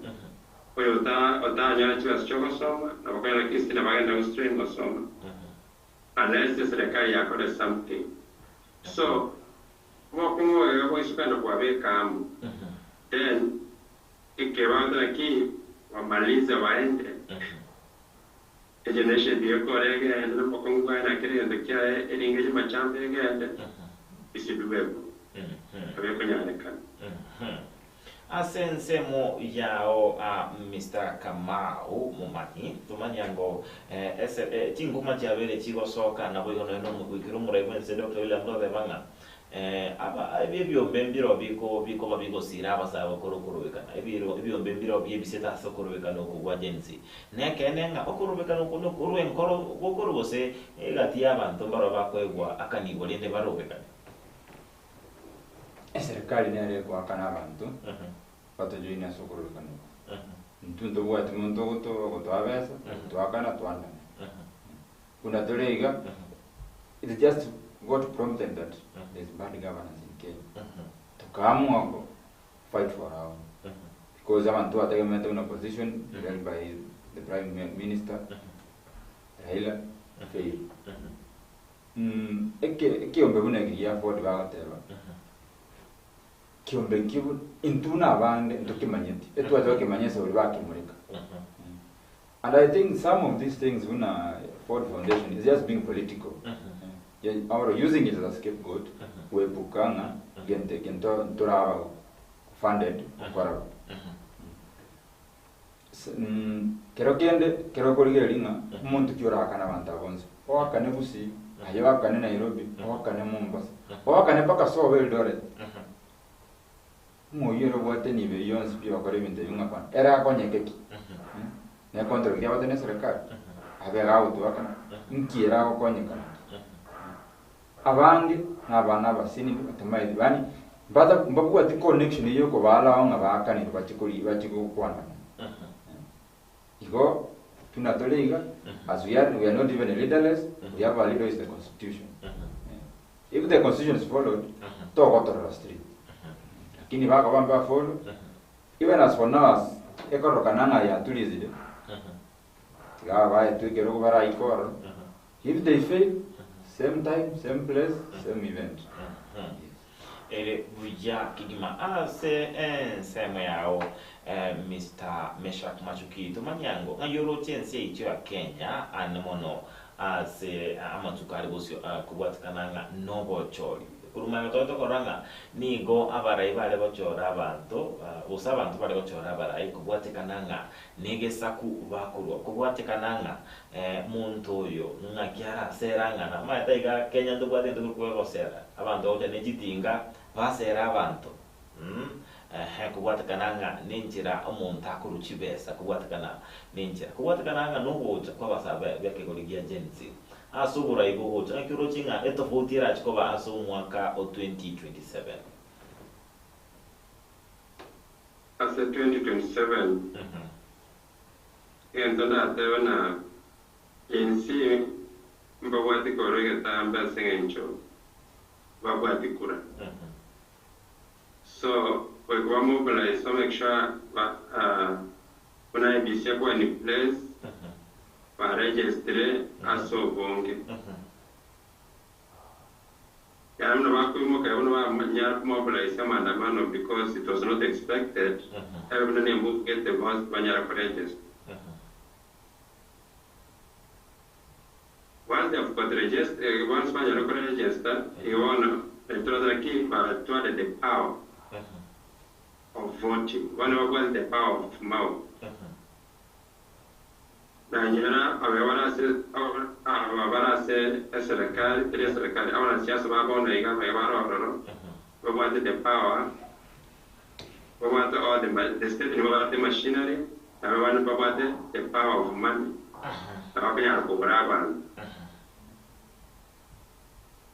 oyo otanyora chibesa chi'ogosoma nabo akonyora lakini still nabo agenderete gostrain gosoma unless eserekari yakore something. So, obokong'u obo iga bwaisokana na kwabeka amo, then Ekebanto naki wamalize waende. Egeneration egekore egende na omokungu bwaye na kera egento kiaye eringe rimachambe egende is doable nabo ekonyarekana. Ase ensemo yao Mister Kamau Momanyi, tomanye ango ese chinguma chiabeire chigosoka naboigo nonya goikera omorai bwense Doctor William Ruto oteba ng'a Aba ebiombe mbireo bikoba bigosiira abasae bakore okorobekana, ebiombe mbireo biebisete ase okorobekana okwo gwa Gen Z. Nekeene ng'a okorobekana okwo nokorwa enkoro gokorwa gose egati y'abanto mbarabwo bakoegwa akanigwa rende barobekane. Eserekari nere ekoakana abanto batojoine ase okorobekana oko. Intwe ntobwati monto ogotoa besa, ogotoakana twandame. Buna tore iga, it just got prompted that there is bad governance in Kenya. Tokaamua go fight for our own. Because abanto twategemeete buna opposition led by the prime minister Raila fail. Eke ekiombe buna eke gia Ford bagoteba, kiombe ekio intwe buna abande ntokemanyeti, etwacha gokemanya ase baria bakemureka. And I think some of these things buna Ford Foundation is just being political or using it as a scapegoat goepuka ng'a gento eke ntoraba funded gokora bo. Kero kende kero okorigereria ng'a omonto ki orakane abanto aba bonsi, oakane Gusii, aye oakane Nairobi, oakane Mombasa, oakane mpaka sobo Eldoret. Ng'a oyio ere obwate nibo eyio yonsi pi ogokora ebinto ebio ng'a kwana ere akonyeke ki? Ne contract abwate ne eserekari? Abe iga agotoakana, nki ere agokonyeka naki? Abange na abana abasinini batamaeti yaani mbata mbabwati connection eyio yokoba allow ng'a baakanire bache kori bache gokwanana. Igo buna tore iga, as we are, we are not even leaderless, we have a leader who is the constitution. If the constitution is followed, togotorora street. Lakini bakoba mba follow, even as for now as ekororokana ng'a yaturizire, tiga abaetwe ekerogo baraike ororo. If they fail, same time, same place, same event. Ere buya kegima ase ensemo yao Mister Meshack Machuki tomanye ango ng'ai oroche ense yaito ya Kenya ane mono ase amatuko are bosio kobwatekana ng'a nobochori. Korwa magega tware tokorora ng'a nigo abarai bare gochora abanto gose abanto bare gochora abarai kobwatekana ng'a negesaku bakorwa, kobwatekana ng'a monto oyo ng'aki arasere ang'ana. Omanyete iga Kenya ntobwate egento korokwa egosera, abanto bagocha ne chitinga basera abanto eeh kobwatekana ng'a nenchera omonto akorwa chibesa kobwatekana nenchera. Kobwatekana ng'a nogocha kwa abasae b'ekegori gia Gen Z ase oborai bogocha ng'aki oroche ng'a etofauti erache koba ase omwaka o 2027. Ase 2027 egento ndatebe na insi mbabwati korwa egetambe ase eng'encho babwati kura. So goika ba mobilize ba make sure ba buna IEBC ekoba in place ba registire ase obonge. Yaani buna bakoimoka iga buna banyara ko mobilize amaandamano because it was not expected, ebe buna ne move gete bonsi banyara ko register. Once they have got register, once banyara ko register, iga bono toratara ki batware the power of voting. Bono babwate the power of mouth. Nanyora abe bare ase aba bare ase eserekari, teri eserekari, abanasiasa ba bono iga abaye bare ororo, babwate the power, babwate all the the state nigo babwate machinery, nabo abande mbabwate the power of money, na bakonyara kogora abanto.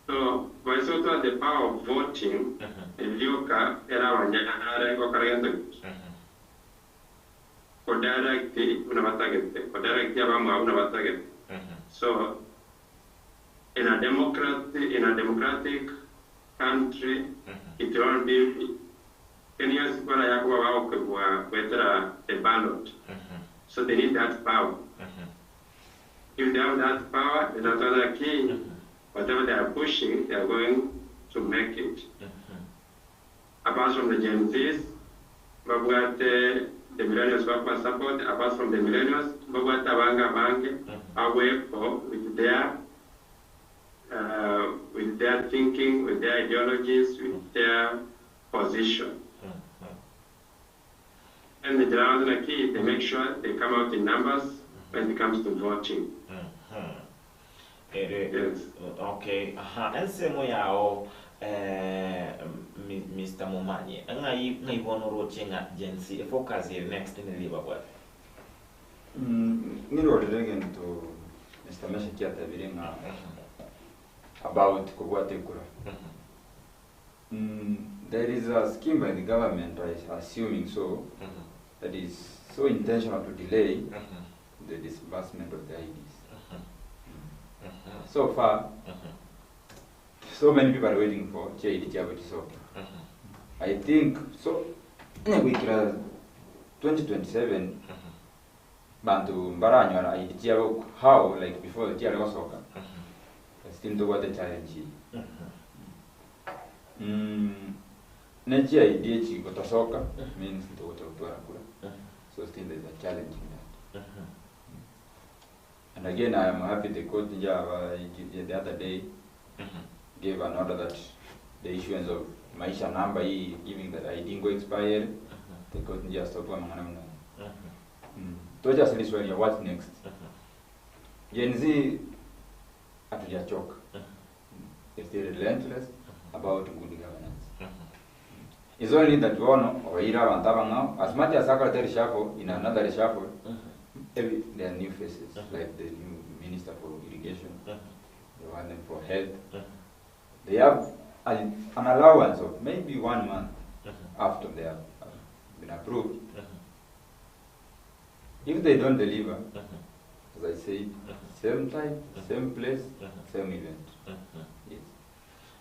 So, baise gotwara the power of voting, rioka erabanyare gokora gento ki? Ko direct buna batagete, ko direct abamwabo buna batagete. So in a democrat in a democratic country it will only be kende gionsi kora yakoba bagokebua goetera the ballot. So they need that power. If they have that power, then that's what key, whatever they are pushing, they are going to make it. Apart from the Gen Zs, mbabwate the millennials bakoba support, apart from the millennials, mbabwate abange abange abweko with their with their thinking, with their ideologies, with their position. And the ground naki they make sure they come out in numbers when it comes to voting. Ere Yes. okay aha ensemo yao eh, Mister Momanyi ng'ai ng'ai bono oroche ng'a Gen Z efocus ere next neri babwate? Nirorire egento Mister Meshaki atebire ng'a about kobwata ekura. There is a scheme by the government, I assuming so, that is so intentional to delay the disbursement of the IDs. So far, so many people are waiting for chi ID chiabo chisoke. I think so onye goikera 2027 banto mbaranyora ID chiabo how like before chiare gosoka still ntobwate challenge eye. Ne chi ID echi gotasoka means ntogocha gotwara kura. So still there is a challenge in that. And again I am happy the court njaba the other day gave an order that the issuance of maisha number hii giving that ID ngo expire the court nja stop amang'ana muna. Tocha ase riswali ya what's next. Gen Z hatujachoka. They're still relentless about good governance. It's only that bono obaire abanto abang'ao as much as akorete reshuffle in another reshuffle every there are new faces like the new minister for irrigation the one for health they have an, an allowance of maybe one month after they have been approved if they don't deliver as I said same time same place same event yes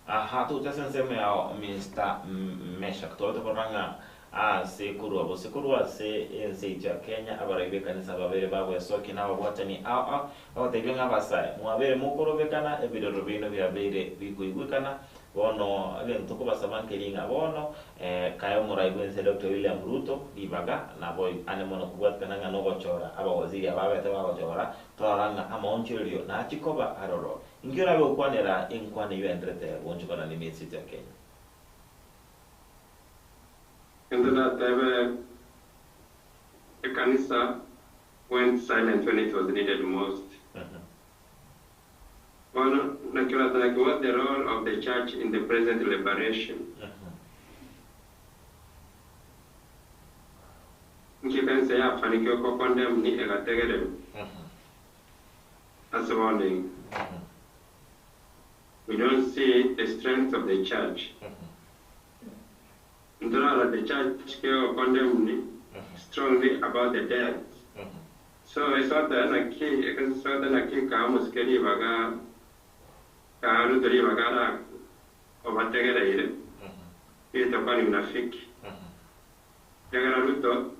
Aha, togocha ase ensemo yao Mister Meshack, tobwate korora ng'a Ase korwa gose korwa ase ense yaito ya Kenya, abarai b'ekanisa babere bagwesokia na ababwatani ao ao, bagotebia ng'a abasae, mwabeire mokorobekana, ebirero biaino biabeire bikoigwekana, bono egento tokobasaba nkeri ng'a bono kae omorai bw'ense Doctor William Ruto ribaga, nabo ane mono kobwatikana ng'a nogochora abawaziri aba abete bagochora, torora ng'a amaonchorerio nachie koba aroro. Inki orabe gokwanera enkwana eyio enderete goonchokana n'ense yaito ya Kenya? Gento ndatebe, Ekanisa went silent when it was needed most. Bono naki oratanake what the role of the church in the present liberation? Nki ekanisa yafanikigwe ko condemn ni egategererwa ase bono iga? We don't see the strength of the church. Ntorara the church kego condemn strongly about the death. So esota naki esota naki kaa omosike ribaga kaa Ruto ribaga ara obategereire hiyo itakuwa ni unafiki. Ekiagera Ruto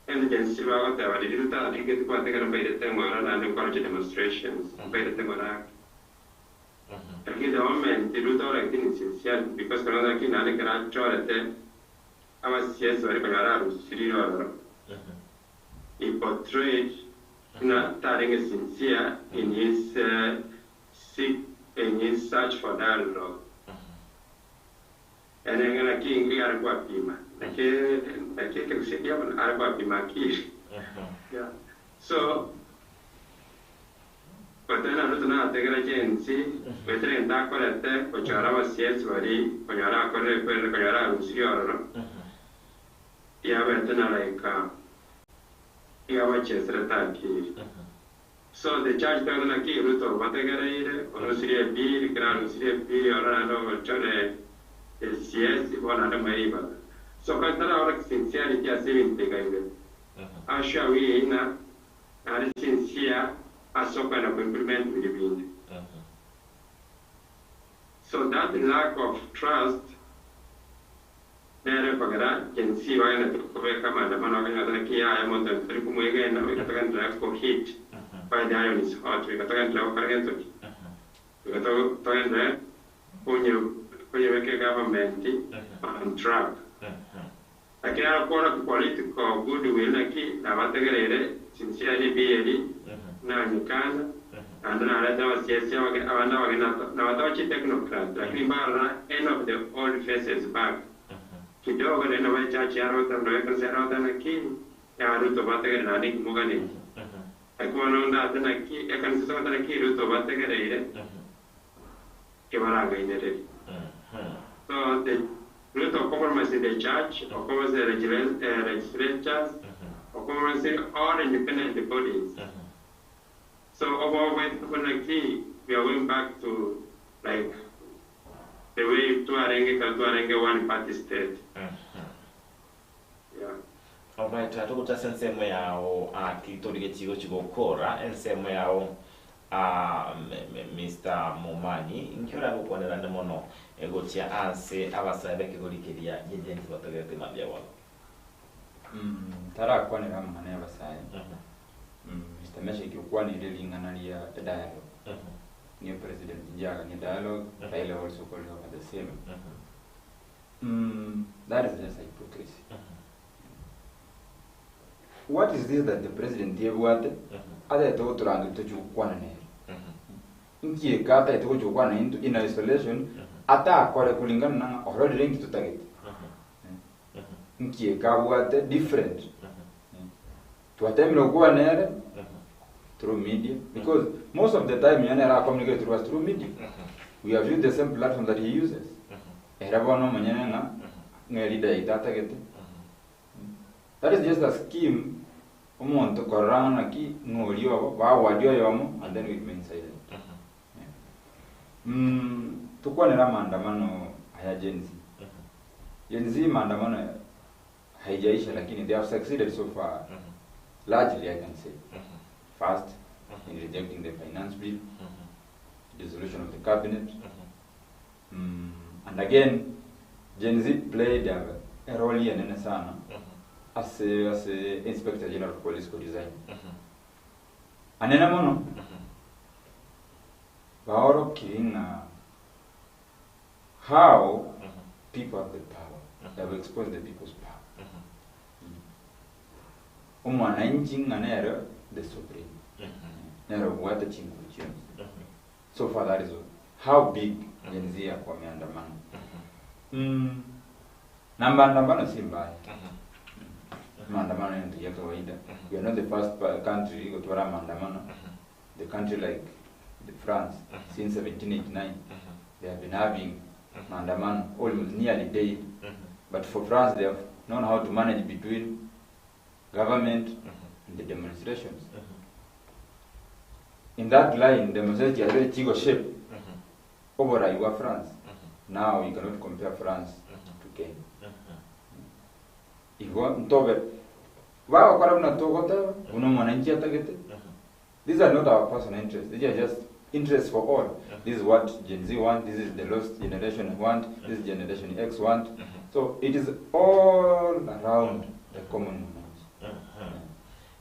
emergency bagoteba riria Ruto arigeti kobategera mbairete ng'ora naende nkoroche demonstrations mbairete ng'ora ake. Lakini the moment Ruto oragete in sincerity because kare lakini naende ekero achorete aba CS baria konyora arusirire ororo he portrayed buna tarenge sincere in his seek in his search for dialogue. Ere ng'a naki iga are kwapima naki naki ekegusia ekiya bono are kwapima akili yeah so Goteba Ruto nategera chensi, goetera egento akorete, gochora abasiesi baria konyora akorire kwerende konyora arusirie ororo, yabete na like iga abacheserete akiri. So the church tagete naki Ruto obategereire, orusirie ebill, ekero arusirie ebill ororo naende ochore esiesi bono naende moe ribaga. So kare taraorokia sincerity ase ebinto iga ibe, assure we ng'a Nare chinsia ase okwenda ko implement biria binde. So that lack of trust nere ekogera Gen Z bagenderete kobeka amaandamano bakanyora naki yaya omonto oyo tori komwegena goika togenderere ko hit while the iron is hot goika togenderere gokora gento ki? Goika togenderere konyebeka egovernment on track. Naki akworokia political goodwill naki nabategereire chinsia ribieri nanyekana naende narete abasiesi abande abageni nabatochie technocrat lakini mbarora any of the old faces back kidogo naende nabo echurch yarota nabo ekanisa yarota naki ya Ruto bategerere naende inki moganetie naki bono ndate naki ekanisa esogete naki Ruto bategereire kebarangainererie so the Ruto compromising the church or compromising the legislatures or compromising all independent bodies so obo bwaito buna ki we are going back to like the way twarenge ekero twarenge one party state yeah. Alright, togocha ase ensemo yao ki torigetie gochi gokora ensemo yao Mister Momanyi, inki oragokwanera ande mono gochia ase abasae b'ekegori keria gi'egensi batogerete mambia bono? Ntarakwanera amang'ana y'abasae, Mister Meshaki okwaneire ring'ana ria edialogue. Niyo President njiaganie dialogue, Raila also called over the same. That is just hypocrisy. What is this that the president ebwate atagete gotorangeria tochie gokwana nere? Inki eke atagete gochia gokwana naintwe in isolation atakore kulingana na ng'a ororire inki totagete? Inki eke abwate different? Twatemire gokwana nere through media because most of the time nonye nere acommunicate through us through media. We have used the same platform that he uses. Ere bono omonyene ng'a ng'a eleader yaito atagete. That is just a scheme omonto korora ng'a naki ng'a oria obo bawardi oyomo and then we remain silent. Yeah. Tokwanere amaandamano aya Gen Z. Gen Z maandamano haijaisha lakini they have succeeded so far largely I can say. First in rejecting the finance bill, dissolution of the cabinet, and again Gen Z played a Eroli enene sana ase ase Inspector General of Police ko resign. Anene mono baorokiri ng'a how people have the power. They have exposed the people's power. Omwananchi ng'a nere the supreme. Nere obwate chinguru chionsi. So far that is how big Gen Z ya wameandamana. Na maandamano si mbaya. Maandamano ni ya kawaida. We are not the first country gotwara maandamano. The country like the France since 1789 they have been having maandamano almost nearly daily. But for France they have known how to manage between government and the demonstrations. In that line, demonstrations are very chigo shape oborai wa France. Now you cannot compare France to Kenya. Igo ntobe bagokora buna togoteba buna omwananchi atagete. These are not our personal interests. These are just interests for all. This is what Gen Z want. This is the lost generation want. This is Generation X want. So it is all around the common mwananchi.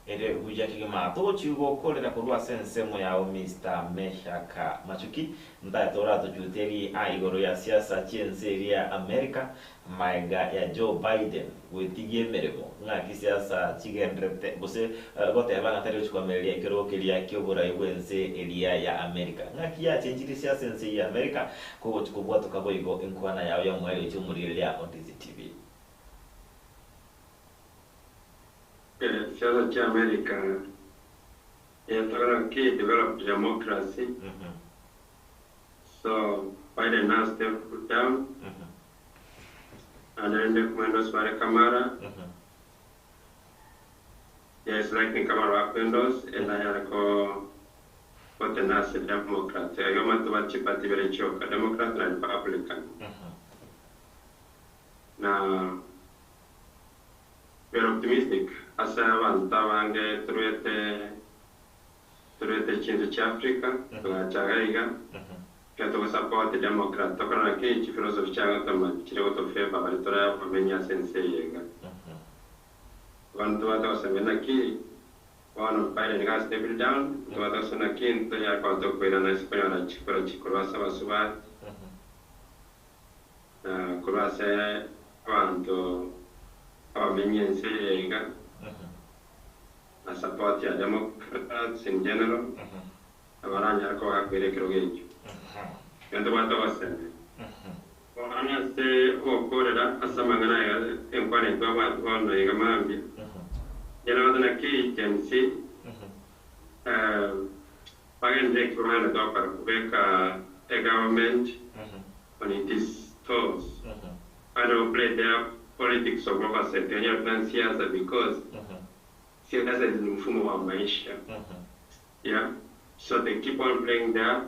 Ere buya kegima togochi gokorera korwa ase ensemo yao Mr. Meshaka Machuki ntaete oratochuteri a igoro ya siasa chiense eria America maega ya Joe Biden gwetigia emeremo ng'aki siasa chigenderete gose goteba ng'a tari gochikwamereria ekerogo keria kioborai bwense eria ya America ng'aki yachenchirie siasa ense ya America kogochi kobwatoka boigo enkwana yao ya omweri ochi omorigereria o Ndizi TV. Siasa chia America yetagana ki develop democracy. So Biden now step down. And then the Kumendos Bare Kamara. Yes, like in Kamara Windows and I had ko kote Democrat. Yo matu bachi pati bere choka Democrat na Republican. Na we are optimistic. Asa abantu abange turwete turwete chintu cha Africa tugachagaiga kya support Democrat tokana ki chi philosophy cha toma chire goto favor bari tora pamenya sense yega. Bantu bata ki bono Biden ga step down tu bata sona ki nto ya kwa to kwira na sikwira na chikora chikora saba suba na kurase abantu abamenye ensi yega na support ya Democrats in general abaranya ko bakwirekero gekyo kendo bata baseme bono se okorera asamangana enkwana etwa batu bono iga mambia jana batana ki Gen Z bagende kurana dokara kubeka a government on its toes. I don't play their politics of oversight yenye siasa because siasa ni mfumo wa maisha. Yeah. So they keep on playing their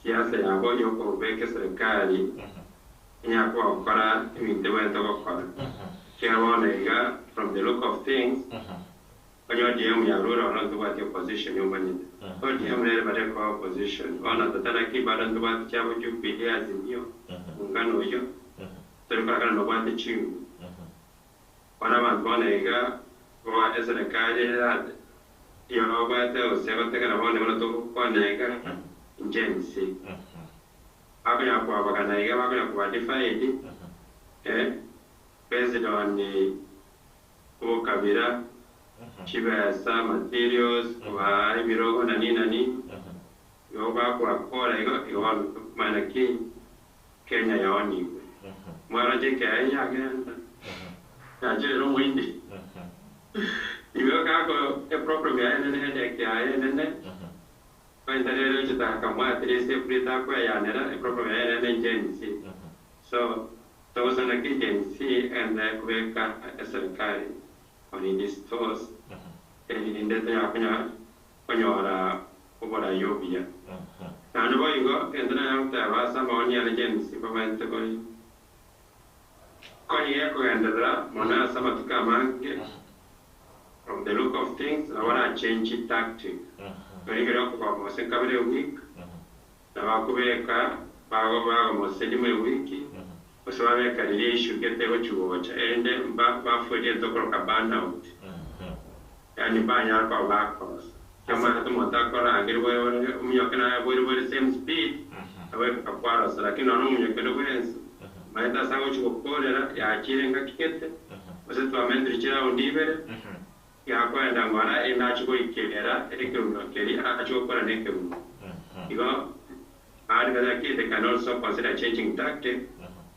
siasa yabo yoko ubeke serikali inyakwa gukora ibintu wenda gukora. Kiraboneka from the look of things onye ODM yarura ona ntubwati opposition yumanyite. ODM rero bare kwa opposition ona tatana kibara ntubwati cyabo Jubilee Azimio muungano uyo turikora no bwati chingu. Ona bantu bonega kwa eserikali iyo bwate usegotegera bone bona tukonega Gen Z. Bakunya kuwabakanaiga bakunya kuba divide based on ubukabira chibesa materials kuba ibirogo na nini na nini yo bakuwakora igo igo mana ki Kenya yaoniwe mwana jeke yagenda yajero mwindi igo kako e problem ya nene headache ya nene kwenda rero chitaka mwa tirese prita kwa ya nera e problem ya nene Gen Z. So those are the Gen Z and the kuweka serikali on these stores ndete ya kunya kunyora ubora yobia. Na ndo igo endra ya mutaba sama oni ya Gen Z babante ko konye kuendelea mona sama tukamange from the look of things I want to change tactic. Barigera kuva mose kabere week na bakubeka bago bago mose rimwe wiki. Gose babeka riria issue gete gochi gocha erinde mba bafuerie egento okoroka burn out. Yaani mbanyara koba bakorosa. Ekiomanyete omonto akorangerigwa ore omonyoke naye boire bore same speed, nabo ekoka kwarosa lakini nonya omonyoke onde bwensi omanyete ase agochi gokorera yachire engaki gete, gose twamentirwe chiround ibere, Gakoenda ng'ora erinde achie goikera ekerundo keria achie gokora nekerundo. Igo aarigania lakini they can also consider changing tactic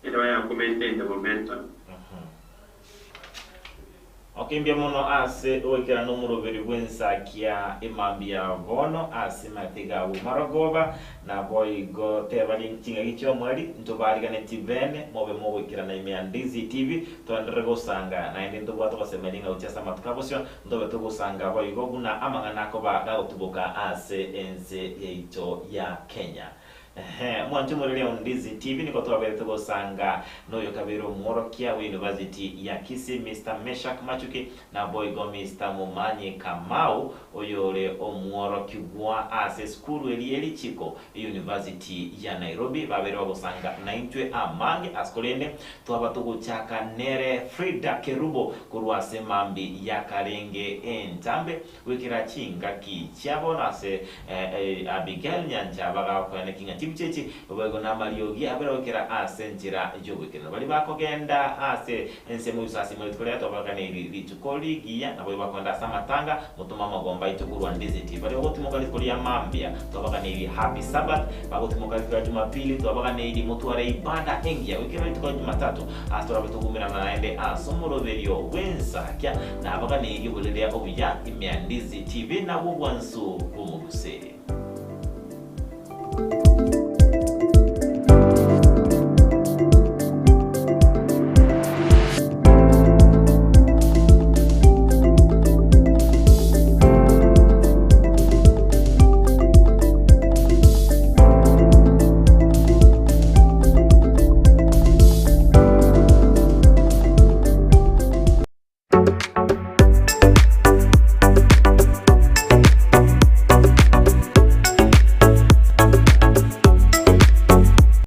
erinde banyare ko maintain the momentum. Okay mbuya mono ase ogoikerana omoroberi bw'ensakia emambia bono ase matiga abwo marogoba, naboigo teba ching'aki chi'omweri ntobariganeti bene mobe mogoikerana ime ya Ndizi TV Toenderere gosanga, naende ntobwate ogosemeria ng'a gochia ase amatuko a bosio ntobe togosanga boigo buna amang'ana akoba gagotuboka ase ense yaito ya Kenya. Ehe, mwanche omoreri o Ndizi TV nigo twaberete gosanga noyo kabeire omworokia bwe University ya Kisii Mister Meshack Machuki naboigo Mister Momanyi Kamau oyore omworokigwa ase esukuru eria ye richiko University ya Nairobi babeire bagosanga naintwe amange ase korende Twaba togochaka nere Frida Kerubo korwa ase mambi yakarenge entambe goikera chingaki chia bono ase Abigail Nyancha bagakoeneki ng'a chibicha echi boigo namariogi abere goikera ase enchera y'oboikeranu. Baria bakogenda ase ensemo y'osasima rituko riaye twabaganeiri rituko rigiya, naboigo bakoenda ase amatanga motome amagomba aito korwa Ndiziti. Baria bagotimoka rituko ria mambia twabaganeirie Happy Sabbath, bagotimoka rituko ria Jumapili twabaganeirie motware ibada engiya goikera rituko ria Jumatatu ase torabe togumerana naende ase omoroberio bw'ensakia nabaganeirie oboreria obuya ime ya Ndizi TV nabwo obwansu bw'omogusii.